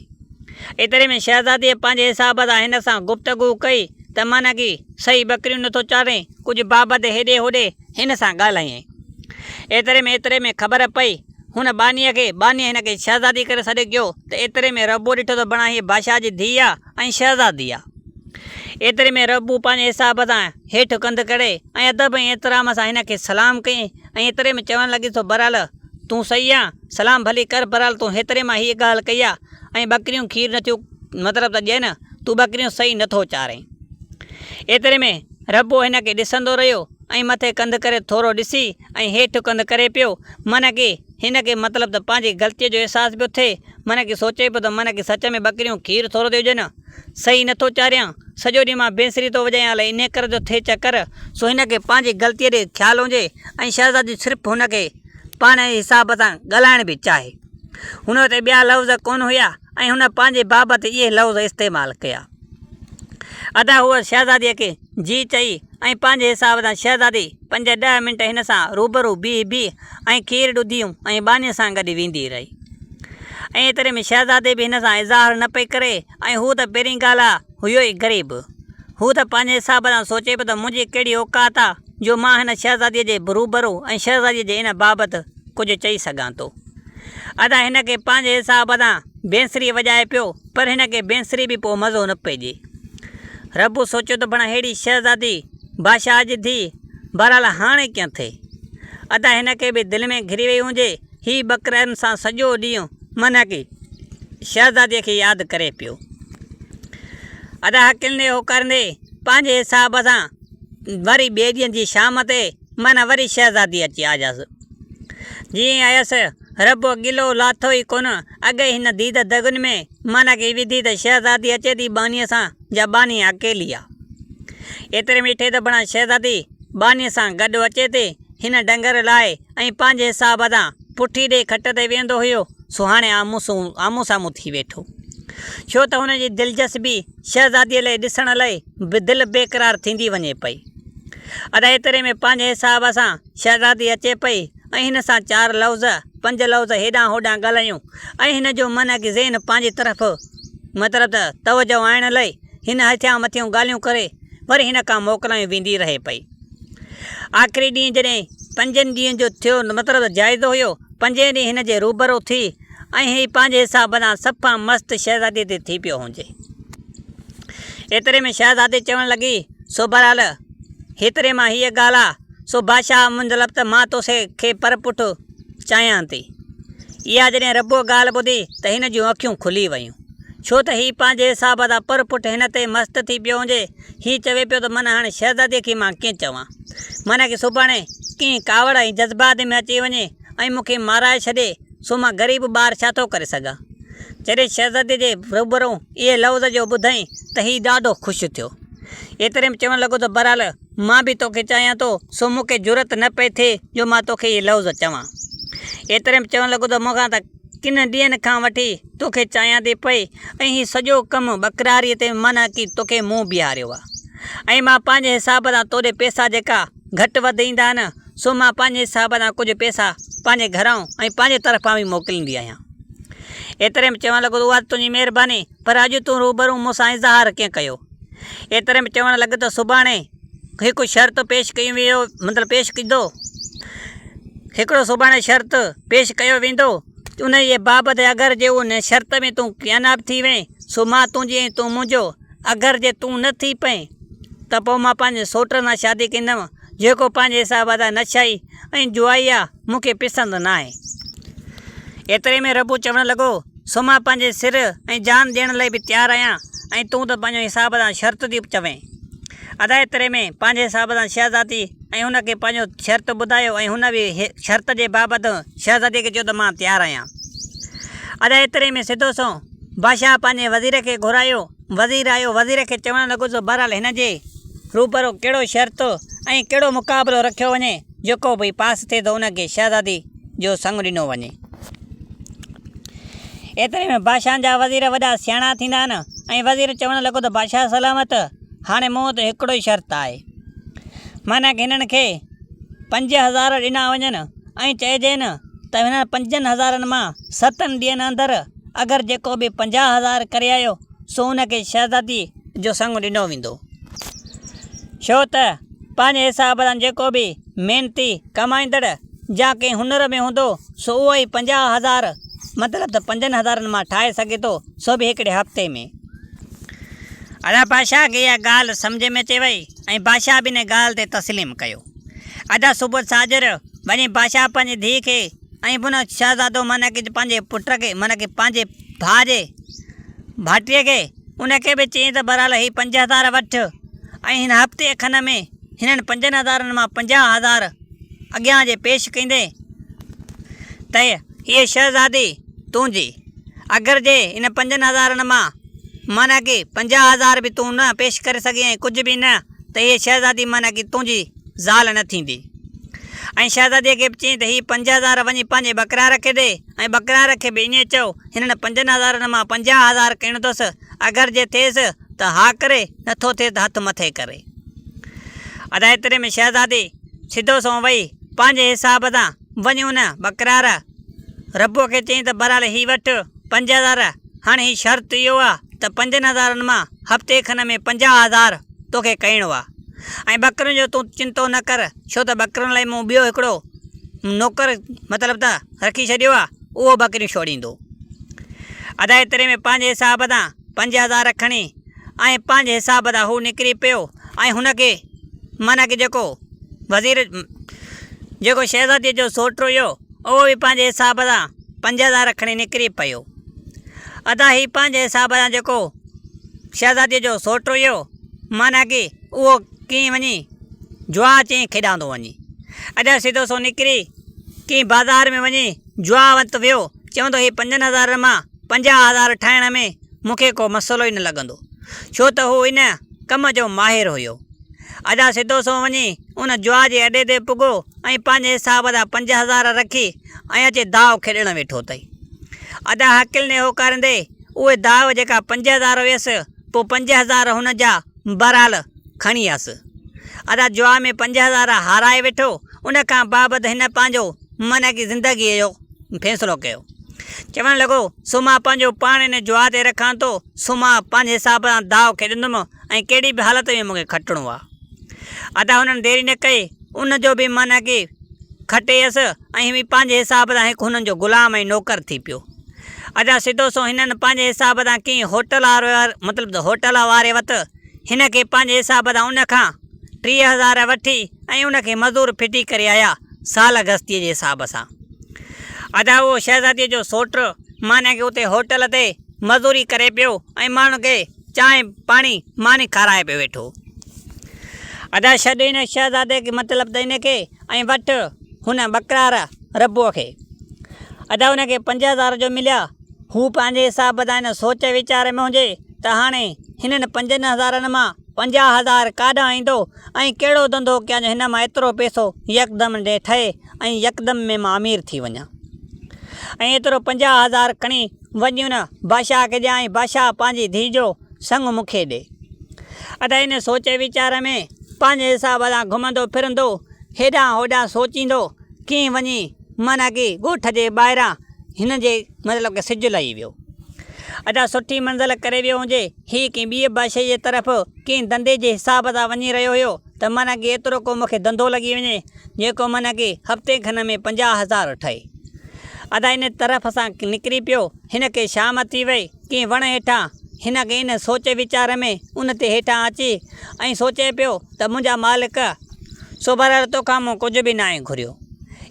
ايتري ۾ شهزاديء پنهنجي حساب سان هن سان گفتگو ڪئي ته معنيٰ ڪي صحيح ٻڪريون نٿو چارين، ڪجهه بابت هيڏي هوڏي هن سان ڳالهايائين. ايتري ۾ ايتري ۾ خبر پئي هن ٻانهيء کي، ٻانهيء هن کي شهزادي ڪري سڏ ڪيو ته ايتري ۾ ربو ڏٺو ته بڻا هيء بادشاهه جي ڌيء آ ۽ شهزادي آ. ايتري ۾ ربو پنهنجي حساب سان هيٺ ڪنڌ ڪري ۽ ادب ۽ احترام سان هن کي سلام ڪيائين ۽ ايتري ۾ چوڻ لڳيس ته بهرحال تون صحيح آن، سلام ڀلي ڪر بهرحال تون هيتري مان هيء ڳالهه ڪئي آ ۽ ٻڪريون کير نٿيون مطلب ته ڏين، تون ٻڪريون صحيح نٿو چارين. ايتري ۾ ربو هن کي ڏسندو رهيو ۽ مٿي ڪنڌ ڪري ٿورو ڏسي ۽ هيٺ ڪنڌ ڪري پيو، معنيٰ ڪي هن کي مطلب ته پنهنجي غلطيء جو احساس پيو ٿئي، معنيٰ ڪي سوچي پيو ته معنيٰ ڪي سچ ۾ ٻڪريون کير ٿورو ٿيون ڏين، صحيح نٿو چاريان، سڄو ڏينهن مان بينسري ٿو وڄايان الائي انهيء ڪري ٿو ٿئي چڪر، سو هن کي پنهنجي غلطيء ڏي خيال هجي ۽ شهزادي صرف هن کي پاڻ حساب سان ڳالهائڻ به چاهي. هن وٽ ٻيا لفظ ڪونه هيا ۽ هن پنهنجي بابت اهي لفظ استعمال ڪيا. ادا هوء شهزاديء کي جي چئي ۽ پنهنجي حساب سان شهزادي پنج ڏهه منٽ هن سان روبرو بيهي بيهي ۽ کير ڏڌيون ۽ ٻانهيء سان گڏ ويندي رهي. ۽ ايتري ۾ شهزادي به هن سان اظهار نه پئي ڪري ۽ هو ته پهرين ڳالهه آ هيو ئي غريب. هو ته پنهنجي حساب سان سوچي پيو ته منهنجي ڪهڙي اوقات آ جو مان هن شهزاديء جي روبرو ۽ شهزاديء جي ان بابت ڪجهه چئي سگهان ٿو. ادا هن کي پنهنجي حساب سان بينسري وڄائي پيو پر هن کي بينسري به پوء مزو نه پئي ڏئي. ربو سوچيو ته بڻا ههڙي شهزادي بادشاهه جي ڌيء بهرحال هاڻي ڪيئن ٿئي. ادا هن کي به دل ۾ گهري وئي هجي هي ٻڪرين سان سڄو ڏينهن منهڪي شهزاديء کي ياد ڪري پيو. ادا هڪلندي هوڪاريندي پنهنجي حساب سان وري ٻئي ڏينهن جي شام تي معنيٰ وري شهزادي اچي آيس. جيئن ئي آيس، ربو گلو لاٿو ئي ڪونه، اڳ ئي هن ديد دڳن ۾ معنيٰ ڪي وڌي ته شهزادي اچي ٿي ٻانهيء سان جا ٻانهي اڪيلي آ. ايتري ۾ ڏٺي ته بڻا شهزادي ٻانهيء سان گڏ اچي ٿي. هن ڊنگر لاهي ۽ پنهنجي حساب سان پٺي ڏئي کٽ تي ويهندو هيو، سو هاڻي آمهون سامهون ٿي ويٺو. ڇو ته هن جي دلچسپي شهزاديء لئي ڏسڻ لئي به دل بيقرار ٿيندي وڃي پئي. ادا ايتري ۾ پنهنجي حساب سان شهزادي اچي پئي ۽ هن سان چار لفظ پنج لفظ هيڏانهن هوڏانهن ڳالهايون ۽ هن جو من ۽ ذهن پنهنجي طرف مطلب ته توجهه آڻڻ لئي هن هيٺيان مٿيون ڳالهيون ڪري وري هن کان موڪلايون ويندي رهي پئي. آخري ڏينهن جڏهن پنجن ڏينهن جو ٿيو مطلب ته جائزو هيو، پنجين ڏينهن هن جي روبرو ٿي ۽ هي پنهنجي حساب سان صفا مست شهزادي تي ٿي پيو هجي. ايتري ۾ شهزادي چوڻ لڳي، سو بهرحال هيتري مان هيء ڳالهه آ، سو بادشاهه مطلب ته مان توسي کي پر پٺ چاهيان ٿي. اها جڏهن ربوء ڳالهه ٻڌي ته هن جون اکيون کلي ويون. ڇو ته هي پنهنجي حساب سان پر پٺ هن تي مست ٿي پيو هجي. هي چوي پيو ته من هاڻي شهزاديء کي مان ڪيئن چوان. من کي سڀاڻي ڪنهن ڪاوڙ ۽ جذبات ۾ اچي وڃي ۽ مون کي مارائي ڇڏي، سو مان غريب ٻار ڇا ٿو ڪري سگهان. جڏهن شهزاديء جي روبرو اهي لفظ جو ٻڌائين ته هي ڏاڍو خوش ٿيو. ايتري ۾ چوڻ لڳو ته بهرحال مان به توکي چاهيان ٿو، سو مون کي جرئت نه پئي ٿئي جو مان توکي اهي لفظ چوان. ايتري ۾ چوڻ لڳو ته مون کان ته ڪن ڏينهن کان وٺي توکي چاهيان ٿي پئي ۽ هي سڄو ڪم ٻڪراريء تي من ڪي توکي مون بيهاريو آ ۽ مان پنهنجي حساب سان توڏي پئسا جيڪا گهٽ وڌ ايندا آهن سو مان پنهنجي حساب سان ڪجهه پئسا پنهنجي گهران ۽ پنهنجي طرفان به موڪليندي آهيان. ايتري ۾ چوڻ لڳو ته اها ته تنهنجي مهرباني پر اڄ تون روبرو مون سان اظهار ڪيئن ڪيو؟ ايتري ۾ چوڻ لڳو ته سڀاڻي هڪ شرط پيش ڪيو ويو مطلب پيش ڪندو هڪڙو سڀاڻي شرط پيش ڪيو ويندو ان جي بابت اگر جي ان شرط ۾ تون ڪامياب ٿي وئين سو مان تنهنجي ۽ تون منهنجو اگر جي تون نه ٿي پئين ته پوء مان پنهنجي سوٽ سان شادي ڪندم جيڪو پنهنجي حساب سان نشائي ۽ جوائي آ مون کي پسند ناهي. ايتري ۾ ربو چوڻ لڳو، سو مان پنهنجي سر ۽ جان ڏيڻ لئي به تيار آهيان ۽ تون ته پنهنجو حساب سان شرط ٿي چوين. ادا ايتري ۾ پنهنجي حساب سان شهزادي ۽ هن کي پنهنجو شرط ٻڌايو ۽ هن به شرط جي بابت شهزادي کي چيو ته مان تيار آهيان. ادا ايتري ۾ سڌو سنئون بادشاهه پنهنجي وزير کي گهرايو. وزير آيو، وزير کي چوڻ لڳو ته بهرحال هن جي روبرو ڪهڙو شرط ۽ ڪهڙو مقابلو رکيو وڃي، جيڪو به پاس ٿئي ته ان کي شهزادي جو سڱ ڏنو وڃي. ايتري ۾ بادشاهن جا وزير وڏا سياڻا ٿيندا آهن ۽ وزير چوڻ لڳو ته بادشاهه سلامت، هاڻي مون وٽ هڪڙو ئي شرط آهي. معنيٰ هنن کي 5000 ڏنا وڃن ۽ چئجين ته هنن 5000 مان ستن ڏينهن اندر اگر جيڪو به 50,000 ڪري آيو سو ان کي شهزادي جو سڱ ڏنو ويندو. ڇو ته پنهنجي حساب سان جيڪو به محنتي ڪمائيندڙ يا ڪنهن هنر ۾ هوندو سو اهو ئي 50,000 مطلب ته 5000 مان ٺاهي سگهي ٿو سو به هڪڙي هفتي ۾. ادا بادشاهه کي اها ڳالهه سمجهه ۾ اچي وئي ۽ بادشاهه به ان ڳالهه تي تسليم ڪيو. ادا صبح ساجهر وڃي بادشاهه پنهنجي ڌيء کي ۽ بن شهزادو معنيٰ ڪي پنهنجي پٽ کي معنيٰ ڪي پنهنجي ڀاء جي ڀائٽيي کي ان کي به چيائين ته بهرحال هي 5000 وٺ ۽ هن هفتي کن ۾ هنن 5000 مان 50,000 اڳيان جي پيش ڪندين ته هيء شهزادي تنهنجي اگر جي ان 5000 مان معنيٰ ڪي 50,000 به تون نه پيش ڪري سگهين ۽ ڪجهه به نه ته هيء شهزادي معنيٰ ڪي تنهنجي زال نه ٿيندي. ۽ شهزاديء کي به چيائين ته هي 5000 وڃي پنهنجي ٻڪرار کي ڏي ۽ ٻڪرار کي به ائين چئو، هنن پنجن هزارن مان 50 هزار ڪيڻو اٿس، اگر جي ٿئيس ته ها ڪري، نه ٿو ٿئيس ته هٿ مٿي ڪري. ادا ايتري ۾ شهزادي سڌو سنئون وئي، پنهنجي حساب سان وڃي ان ٻڪرار ربوء کي چيائين ته بهرحال هي وٺ 5000، هاڻي هي شرط اهو آ ته پنجن هزارن مان هفتي کن ۾ 50 هزار توکي ڪيڻو آ ۽ ٻڪرين جو تون چنتو نه ڪر، ڇو ته ٻڪرين لاء مون ٻيو هڪڙو نوڪر مطلب ته رکي ڇڏيو آ، اهو ٻڪريون ڇوڙيندو. ادا ايتري ۾ پنهنجي حساب تان 5000 کڻي ۽ پنهنجي حساب تان هو نڪري پيو ۽ هن کي معنيٰ ڪه جيڪو وزير جيڪو شهزاديء جو سوٽ هيو اهو به پنهنجي حساب تان 5000 کڻي نڪري پيو. ادا هي پنهنجي حساب تان جيڪو شهزاديء جو سوٽ هيو معنيٰ ڪه اهو ڪيئن وڃي جوا چئين کيڏاندو وڃي. ادا سڌو سو نڪري ڪنهن بازار ۾ وڃي جوا وت ويو، چوندو هي پنجن هزارن مان 50 هزار ٺاهڻ ۾ مون کي ڪو مسئلو ئي نه لڳندو، ڇو ته هو ان ڪم جو ماهر هيو. ادا سڌو سو وڃي ان جوا جي اڏي تي پڳو ۽ پنهنجي حساب سان 5000 رکي ۽ اچي داء کيڏڻ ويٺو اٿئي. ادا هڪلندي هوڪاريندي اهي داء جيڪا 5000 هيس، پوء 5000 هن جا بهرحال کڻي آيس. ادا جوا ۾ 5000 هارائي ويٺو. ان کان بابت هن پنهنجو معنيٰ ڪي زندگيء جو فيصلو ڪيو. چوڻ لڳو، سو مان پنهنجو پاڻ ان جوا تي رکان ٿو، سو مان پنهنجي حساب سان داء کيڏندم ۽ ڪهڙي به حالت ۾ مون کي کٽڻو آ. ادا هنن ديري نه ڪئي، ان جو به معنيٰ ڪي کٽيس ۽ هي پنهنجي حساب سان هڪ هنن جو غلام ۽ نوڪر ٿي پيو. ادا سڌو سو هنن پنهنجي حساب سان ڪنهن هوٽل وارو مطلب ته هوٽل واري وت هن کي پنهنجي حساب سان ان کان 30 هزار وٺي ۽ ان کي مزور ڦٽي ڪري آيا سال گستيء جي حساب سان. ادا اهو شهزاديء جو سوٽ معنيٰ ڪي اتي هوٽل تي مزوري ڪري پيو ۽ ماڻهن کي چانهه پاڻي ماني کارائي پيو ويٺو. ادا ڇڏ هن شهزادي کي مطلب ته هن کي ۽ وٺ هن ٻڪرار ربوء کي. ادا هن کي 5000 جو مليا. هو پنهنجي حساب سان هن سوچ ويچار ۾ هجي ته هاڻي هنن پنجن هزارن مان 50 هزار ڪاڏانهن ايندو ۽ ڪهڙو ڌنڌو ڪيان جو هن مان ايترو پئسو يڪدم ڏي ٺهي ۽ يڪدم ۾ مان امير ٿي وڃان. ۽ ايترو 50 هزار کڻي وڃي ان بادشاهه کي ڏيان ۽ بادشاهه پنهنجي ڌيء جو سڱ مون کي ڏي. ادا ان سوچ ويچار ۾ پنهنجي حساب سان گهمندو ڦرندو هيڏانهن هوڏانهن سوچيندو ڪيئن وڃي معنيٰ ڪي ڳوٺ جي ٻاهران هن جي مطلب ڪي سج لهي ويو. ادا سٺي منزل ڪري ويو هجي. هي ڪنهن ٻيء بادشاهيء جي طرف ڪنهن ڌنڌي جي حساب سان وڃي رهيو هيو ته معنيٰ ڪي ايترو ڪو مون کي ڌنڌو لڳي وڃي جيڪو معنيٰ ڪي هفتي کن ۾ 50 هزار ٺهي. ادا ان طرف سان نڪري پيو. هن کي شام ٿي وئي. ڪنهن وڻ هيٺان هن کي ان سوچ ويچار ۾ ان تي هيٺان اچي ۽ سوچي پيو ته منهنجا مالڪ! سو بهرحال توکان مون ڪجهه به ناهي گهريو.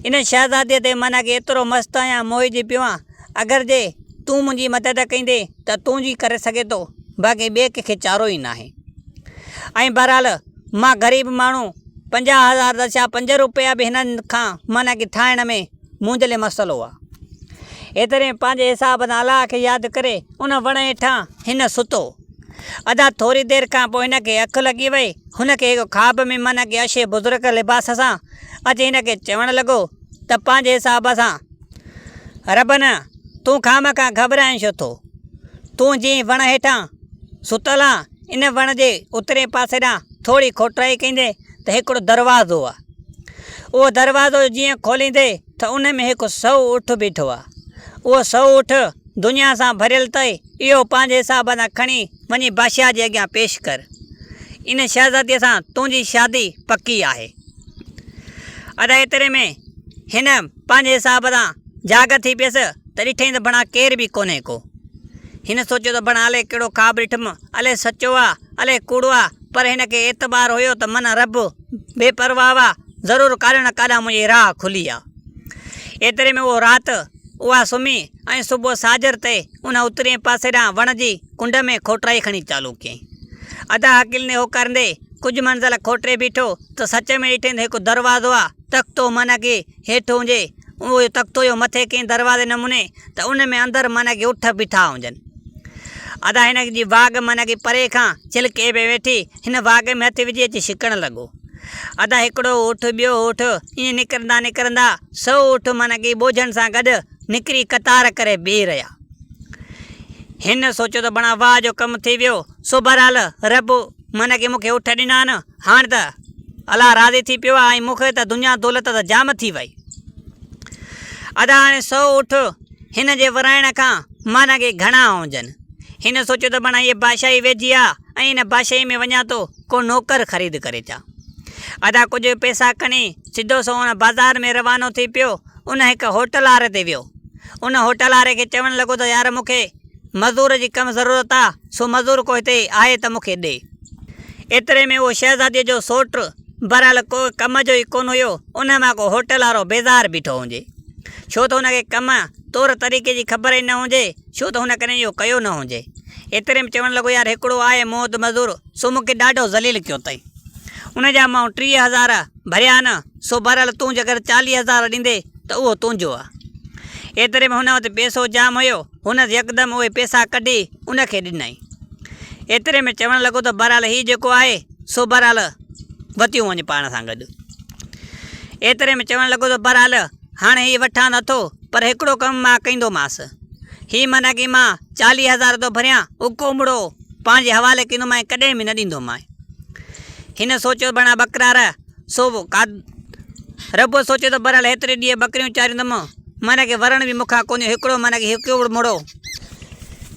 ان شهزاديء تي معنيٰ ڪي ايترو مست آهيان موهجي پيو آهيان. اگر جي تون منهنجي مدد ڪندين ته تون جي ڪري سگهين ٿو، باقي ٻئي ڪنهن کي چارو ئي ناهي. ۽ بهرحال مان غريب ماڻهو 50 هزار ته ڇا پنج روپيا به هنن کان معنيٰ ڪي ٺاهڻ ۾ منهنجي لاء مسئلو آ. ايتري ۾ پنهنجي حساب سان الله کي ياد ڪري ان وڻ هيٺان هن ستو. ادا ٿوري دير کان پوء هن کي اک لڳي وئي. هن کي هڪ خواب ۾ معنيٰ ڪي اشي بزرگ لباس سان اچي هن کي چوڻ لڳو ته پنهنجي حساب سان ربن تون خامخواه گهٻرائين ڇو ٿو؟ تون جنهن وڻ هيٺان ستل آن ان وڻ جي اترئين پاسي ڏانهن ٿوري کوٽرائي ڪندين ته هڪڙو دروازو آ. اهو دروازو جيئن کوليندين ته ان ۾ هڪ سئو اٺ بيٺو آ. اهو سئو اٺ دنيا سان ڀريل اٿئي، اهو پنهنجي حساب سان کڻي وڃي بادشاهه جي اڳيان پيش ڪر. ان شهزاديء سان تنهنجي شادي پڪي آهي. ادا ايتري ۾ هن پنهنجي حساب سان جاڳ ٿي پيس ته ڏٺائين ته بڻا ڪير به ڪونهي ڪو. هن سوچيو ته بڻا الائي ڪهڙو خواب ڏٺم، الائي سچو آ، الائي ڪوڙو آ، پر هن کي اعتبار هيو ته من رب بي پرواهه آ، ضرور ڪاڏانهن نه ڪاڏانهن منهنجي راهه کلي آ. ايتري ۾ اهو رات اها سمهي ۽ صبح ساجهر تي ان اترئين پاسي ڏانهن وڻ جي ڪنڊ ۾ کوٽرائي کڻي چالو ڪيائين. ادا هڪلندي هوڪاريندي ڪجهه منزل کوٽري بيٺو ته سچ ۾ ڏٺائين ته هڪ دروازو آ، تختو معنيٰ ڪي هيٺ هجي، اهو تختو جو مٿي ڪنهن دروازي نموني ته ان ۾ اندر معنيٰ ڪي اٺ بيٺا هجن. ادا هن جي واڳ معنيٰ ڪي پري کان چلڪي پئي ويٺي، هن واڳ ۾ هٿ وجهي اچي ڇڪڻ لڳو. ادا هڪڙو اٺ ٻيو اٺ ائين نڪرندا نڪرندا سو اٺ معنيٰ ڪي ٻوجهن سان گڏ نڪري قطار ڪري بيهي رهيا. هن سوچيو ته بڻا واهه جو ڪم ٿي ويو، سو بهرحال رب معنيٰ ڪي مون کي اٺ ڏنا آهن، هاڻ ته الله راضي ٿي پيو آهي ۽ مون کي ته دنيا دولت ته جام ٿي وئي. ادا هاڻي سو اٺ هن جي ورهائڻ کان معنيٰ ڪي گهڻا هجن. هن سوچيو ته بڻا هيء بادشاهي ويجهي آ ۽ هن بادشاهي ۾ وڃان ٿو ڪو نوڪر خريد ڪري اچان. ادا ڪجهه پئسا کڻي سڌو سنئون ان بازار ۾ روانو ٿي پيو. ان هڪ هوٽل واري تي ويو. ان هوٽل واري کي چوڻ لڳو ته يار مون کي مزور جي ڪم ضرورت آ، سو مزور ڪو هتي آهي ته مون کي ڏي. ايتري ۾ اهو شهزاديء جو سوٽ بهرحال ڪو ڪم جو ئي ڪونه هيو، ان مان ڪو هوٽل وارو بيزار بيٺو هجي. ڇو ته هن کي ڪم طور طريقي جي خبر ئي نه هجي، ڇو ته هن ڪڏهن اهو ڪيو نه هجي. ايتري ۾ چوڻ لڳو يار هڪڙو آهي مون وٽ مزور، سو مون کي ڏاڍو ذليل ڪيو اٿئي. ان جا مان 30,000 ڀريا آهن، سو بهرحال تون جيڪر 40,000 ڏيندي ته اهو تنهنجو آهي. ايتري ۾ هن وٽ پئسو جام هيو، هن يڪدم اهي پئسا ڪڍي ان کي ڏنائين. ايتري ۾ چوڻ لڳو ته بهرحال هي جيڪو آهي سو بهرحال وتيون وڃ پاڻ سان گڏ. ايتري ۾ چوڻ لڳو ته بهرحال هاڻي هي وٺان ته اٿو پر هڪڙو ڪم مان ڪندومانس. هي معنيٰ ڪي مان 40,000 ٿو ڀريان اڪو مڙو پنهنجي حوالي ڪندومانء ڪڏهن به نه ڏيندومانء. هن سوچيو بڻا ٻڪرار سو ڪا ربو سوچيو ته بهرحال هيتري ڏينهن ٻڪريون چاريندم معنيٰ ڪي ورڻ به مون کان ڪونهي هڪڙو معنيٰ ڪي هڪڙو مڙو.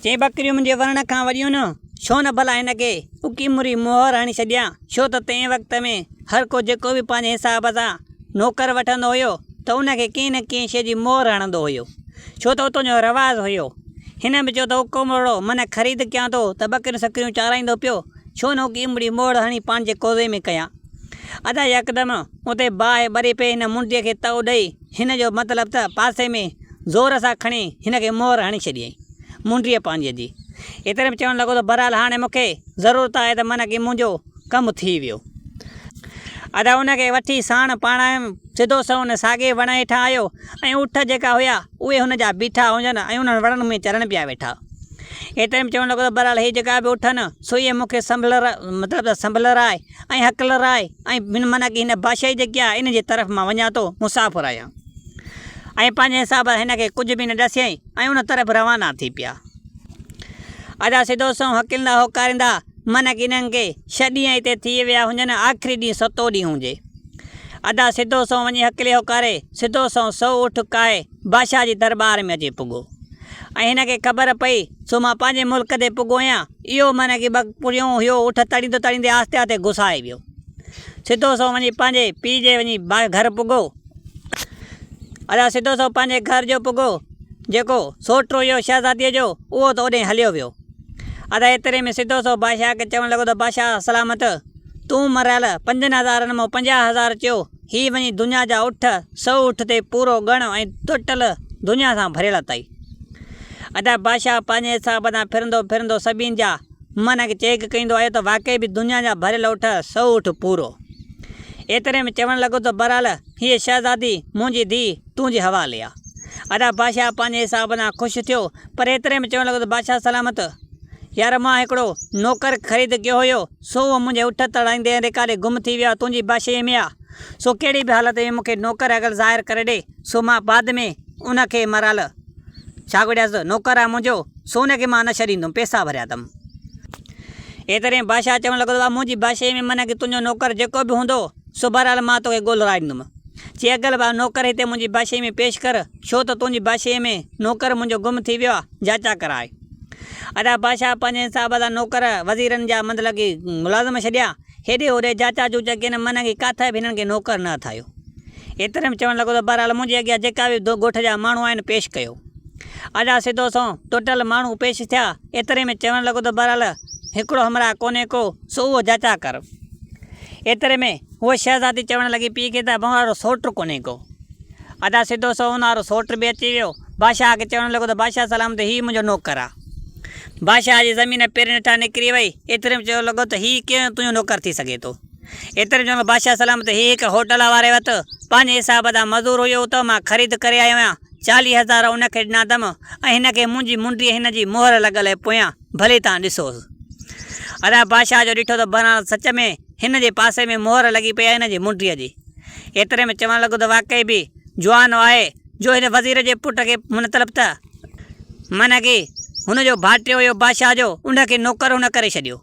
چيائين ٻڪريون منهنجي ورڻ کان وڏيون نه، ڇو نه ڀلا هن کي اڪي مري مهر هڻي ڇڏيان، ڇو ته تنهن وقت ۾ هر ڪو جيڪو به پنهنجي حساب سان نوڪر وٺندو هيو ته ان کي ڪنهن نه ڪنهن شيء جي مهر هڻندو هيو، ڇو ته اتان جو رواج هيو. هن به چيو ته اڪو مڙو من خريد ڪيان ٿو ته ٻڪريون سڪريون چارائيندو پيو، ڇو نه اڪي مڙي مهر هڻي پنهنجي ڪوزي ۾ ڪيان. ادا يڪدم اتي باهه ٻري پئي هن منڊيء کي تئو ڏئي هن جو مطلب ته پاسي ۾ زور سان کڻي هن کي مهر هڻي ڇڏيائين منڊيء پنهنجيء جي. ايتري ۾ چوڻ لڳو ته بهرحال هاڻي مون کي ضرورت آهي ته من ڪي منهنجو ڪم ٿي ويو. ادا ان کي وٺي ساڻ پاڻ آيم. سڌو سنئون ان ساڳئي وڻ هيٺان آيو ۽ اٺ جيڪا هيا اهي هن جا بيٺا هجن ۽ انهن وڻن ۾ چرڻ پيا ويٺا. ايتري ۾ چوڻ لڳو ته بهرحال هي جيڪا به اٺ آهن سو اهي مون کي سنڀلر مطلب ته سنڀلرائي ۽ هڪلرائي ۽ هن معنيٰ ڪي هن بادشاهي جيڪي آهي ان جي طرف مان وڃان ٿو مسافر آهيان ۽ پنهنجي حساب سان هن کي ڪجهه به نه ڏسيائين ۽ ان طرف روانا ٿي پيا. ادا سڌو سنئون هڪلندا هوڪاريندا معنيٰ ڪي انهن کي ڇهه ڏينهن هتي ٿي ويا هجن آخري ڏينهن ستون ڏينهن هجي. ادا سڌو سنئون وڃي هڪلي هوڪاري سڌو سنئون سو اٺ ڪاهي بادشاهه جي درٻار ۾ اچي پڳو. ۽ هن کي خبر پئي سو مان پنهنجي ملڪ تي پڳو آهيان. اهو معنيٰ ڪي ٻڪريون اهو اٺ تڙيندو تڙيندي آهستي آهستي گسائي ويو. سڌو سنئون وڃي پنهنجي پيء جي وڃي گهر پڳو. ادا سڌو سنئون پنهنجي گهر جو پڳو. جيڪو سوٽ هيو شهزاديء جو اهو ته اوڏانهن هليو ويو. ادا ايتري ۾ سڌو سنئون بادشاهه کي چوڻ لڳو ته بادشاهه سلامت! تون مريل پنجن هزارن مان 50,000 چيو، هي وڃي دنيا جا اٺ سئو اٺ تي پورو ڳڻ ۽ ٽوٽل دنيا سان ڀريل اٿئي. ادا بادشاهه پنهنجي حساب سان ڦرندو ڦرندو سڀني جا من کي چيڪ ڪندو آيو ته واقعي به دنيا جا ڀريل اٺ سئو اٺ پورو. ايتري ۾ چوڻ لڳو ته بهرحال هيء شهزادي منهنجي ڌيء تنهنجي حوالي آ. ادا بادشاهه پنهنجي حساب سان خوش ٿيو پر ايتري ۾ چوڻ لڳو ته بادشاهه سلامت! يار مان هڪڙو نوڪر خريد ڪيو هيو سو اهو منهنجي اٺ تڙائيندي ۽ رڪاري گم ٿي ويو آ تنهنجي بادشاهيء ۾ آ سو ڪهڙي به حالت ۾ مون کي نوڪر اڳل ظاهر ڪري ڏي سو مان بعد ۾ ان کي مرال ڇا ڪڍيس نوڪر آ منهنجو سو ان کي مان نه ڇڏيندم پئسا ڀريا اٿم. ايتري ۾ بادشاهه چوڻ لڳو ته بابا منهنجي بادشاهيء ۾ معنيٰ ڪي تنهنجو نوڪر جيڪو به هوندو سو بهرحال مان توکي ڳولرائي ڏيندم. چي اڳل ڀاء نوڪر هتي منهنجي بادشاهيء ۾ پيش ڪر ڇو ته تنهنجي بادشاهيء ۾ نوڪر منهنجو گم ٿي ويو آ جاچا ڪرائي. ادا بادشاهه پنهنجي حساب سان نوڪر وزيرن جا مطلب ڪي ملازم ڇڏيا، هيڏي هوڏي جاچا جوچا ڪين من ڪي ڪاٿي به هنن کي نوڪر نه هٿ آيو. ايتري ۾ چوڻ لڳو ته بهرحال منهنجي اڳيان جيڪا به ڳوٺ جا ماڻهو آهن پيش ڪيو. ادا سڌو سنئون ٽوٽل ماڻهو پيش ٿيا، ايتري ۾ چوڻ لڳو ته بهرحال هڪڙو همراهه ڪونهي ڪو، سو اهو جاچا ڪر. ايتري ۾ هوء شهزادي چوڻ لڳي پيء کي ته مون وارو سوٽ ڪونهي ڪو. ادا سڌو سنئون ان وارو سوٽ به اچي ويو. بادشاهه کي چوڻ لڳو ته بادشاهه سلامت هي منهنجو نوڪر آ. بادشاهه جي زمين پيرن هيٺان نڪري وئي. ايتري ۾ چوڻ لڳو ته هي ڪيئن تنهنجو نوڪر ٿي سگهي ٿو. ايتري ۾ چوڻ لڳو بادشاهه سلامت هي هڪ هوٽل واري وٽ پنهنجي حساب سان مزور هيو اتان مان خريد ڪري آيو آهيان. 40,000 ان کي ڏنا اٿم ۽ هن کي منهنجي منڊيء هن جي مهر لڳل آهي پويان ڀلي توهان ڏسوس. ادا بادشاهه جو ڏٺو ته بهرحال سچ ۾ هن جي پاسي ۾ مهر لڳي پئي آهي هن جي منڊيء جي. ايتري ۾ چوڻ لڳو ته واقعي به جوان آهي جو هن وزير جي پٽ کي مطلب ته معنيٰ ڪي هن جو ڀائٽيو هيو بادشاهه جو ان کي نوڪر هن ڪري ڇڏيو.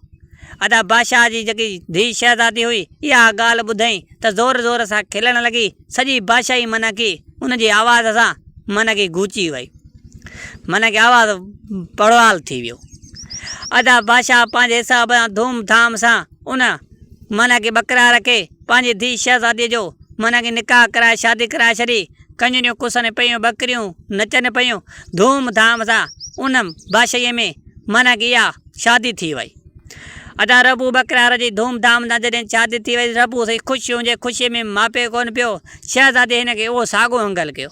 ادا بادشاهه جي جيڪي ڌيء شهزادي هئي اها ڳالهه ٻڌائين ته زور زور سان کلڻ لڳي سڄي بادشاهي معنيٰ ڪي ان جي آواز سان معنيٰ ڪي گونچي وئي معنيٰ ڪي آواز پڙوال ٿي ويو. ادا بادشاهه پنهنجي حساب سان ڌوم ڌام سان ان معنيٰ ڪي ٻڪرار کي پنهنجي ڌيء شهزاديء جو معنيٰ ڪي نڪاح ڪرائي شادي ڪرائي ڇڏي. ڪنجريون ڪسن پيون ٻڪريون نچن پيون ڌوم ڌام سان ان بادشاهيء ۾ معنيٰ ڪي اها شادي ٿي وئي. ادا ربو ٻڪرار جي ڌوم ڌام سان جڏهن شادي ٿي وئي ربو سائين خوش هجي خوشيء ۾ ماپي ڪونه پيو. شهزادي هن کي اهو ساڳو انگل ڪيو.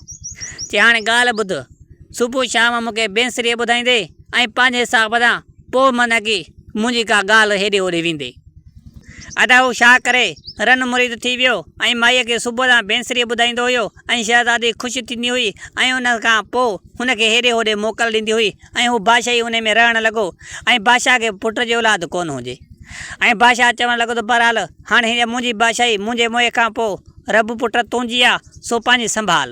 چي هاڻي ڳالهه ٻڌ. صبح شام مون کي بينسريء ٻڌائيندي ۽ پنهنجي حساب سان پوء معنيٰ ڪي منهنجي ڪا ڳالهه هيڏي هوڏي ويندي. ادا هو شاهه ڪري رن مريد ٿي ويو ۽ مائيء کي صبح سان بينسري ٻڌائيندو هيو ۽ شهزادي خوش ٿيندي هئي ۽ ان کان پوء هن کي هيڏي هوڏي موڪل ڏيندي هئي ۽ هو بادشاهي انهي ۾ رهڻ لڳو ۽ بادشاهه کي پٽ جي اولاد ڪونه هجي ۽ بادشاهه چوڻ لڳو ته بهرحال هاڻي هيء منهنجي بادشاهي منهنجي موئي کان پوء رب پٽ تنهنجي آ سو پنهنجي سنڀال.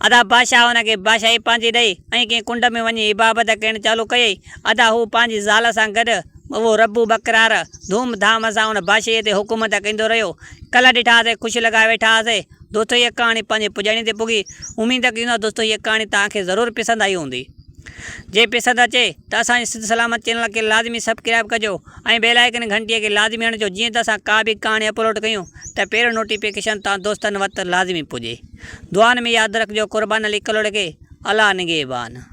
ادا بادشاهه هن کي بادشاهي پنهنجي ڏئي ۽ ڪنهن ڪنڊ ۾ وڃي عبابت ڪرڻ چالو ڪيائين. ادا هو پنهنجي زال سان گڏ اهو ربو ٻڪرار ڌوم ڌام سان ان بادشاهيء تي حڪومت ڪندو رهيو. ڪلهه ڏٺا هئاسين خوش لڳا ويٺا هئاسين. دوستو هيء ڪهاڻي پنهنجي پڄاڻي تي پڳي. اميد ڪيون ٿا دوستو هيء ڪهاڻي توهان کي ضرور پسند آئي هوندي. جي پسند اچي ته اسان جي سنڌ سلامت چينل کي لازمي سبڪرائب ڪجو ۽ بيل آئيڪن گهنٽيء کي لازمي هڻجو جيئن ته اسان ڪا به ڪهاڻي اپلوڊ ڪيون ته پهريون نوٽيفڪيشن توهان دوستن وت لازمي پڄي. دعائن ۾ ياد رکجو قربان علي ڪلهوڙي کي الله نگهبان.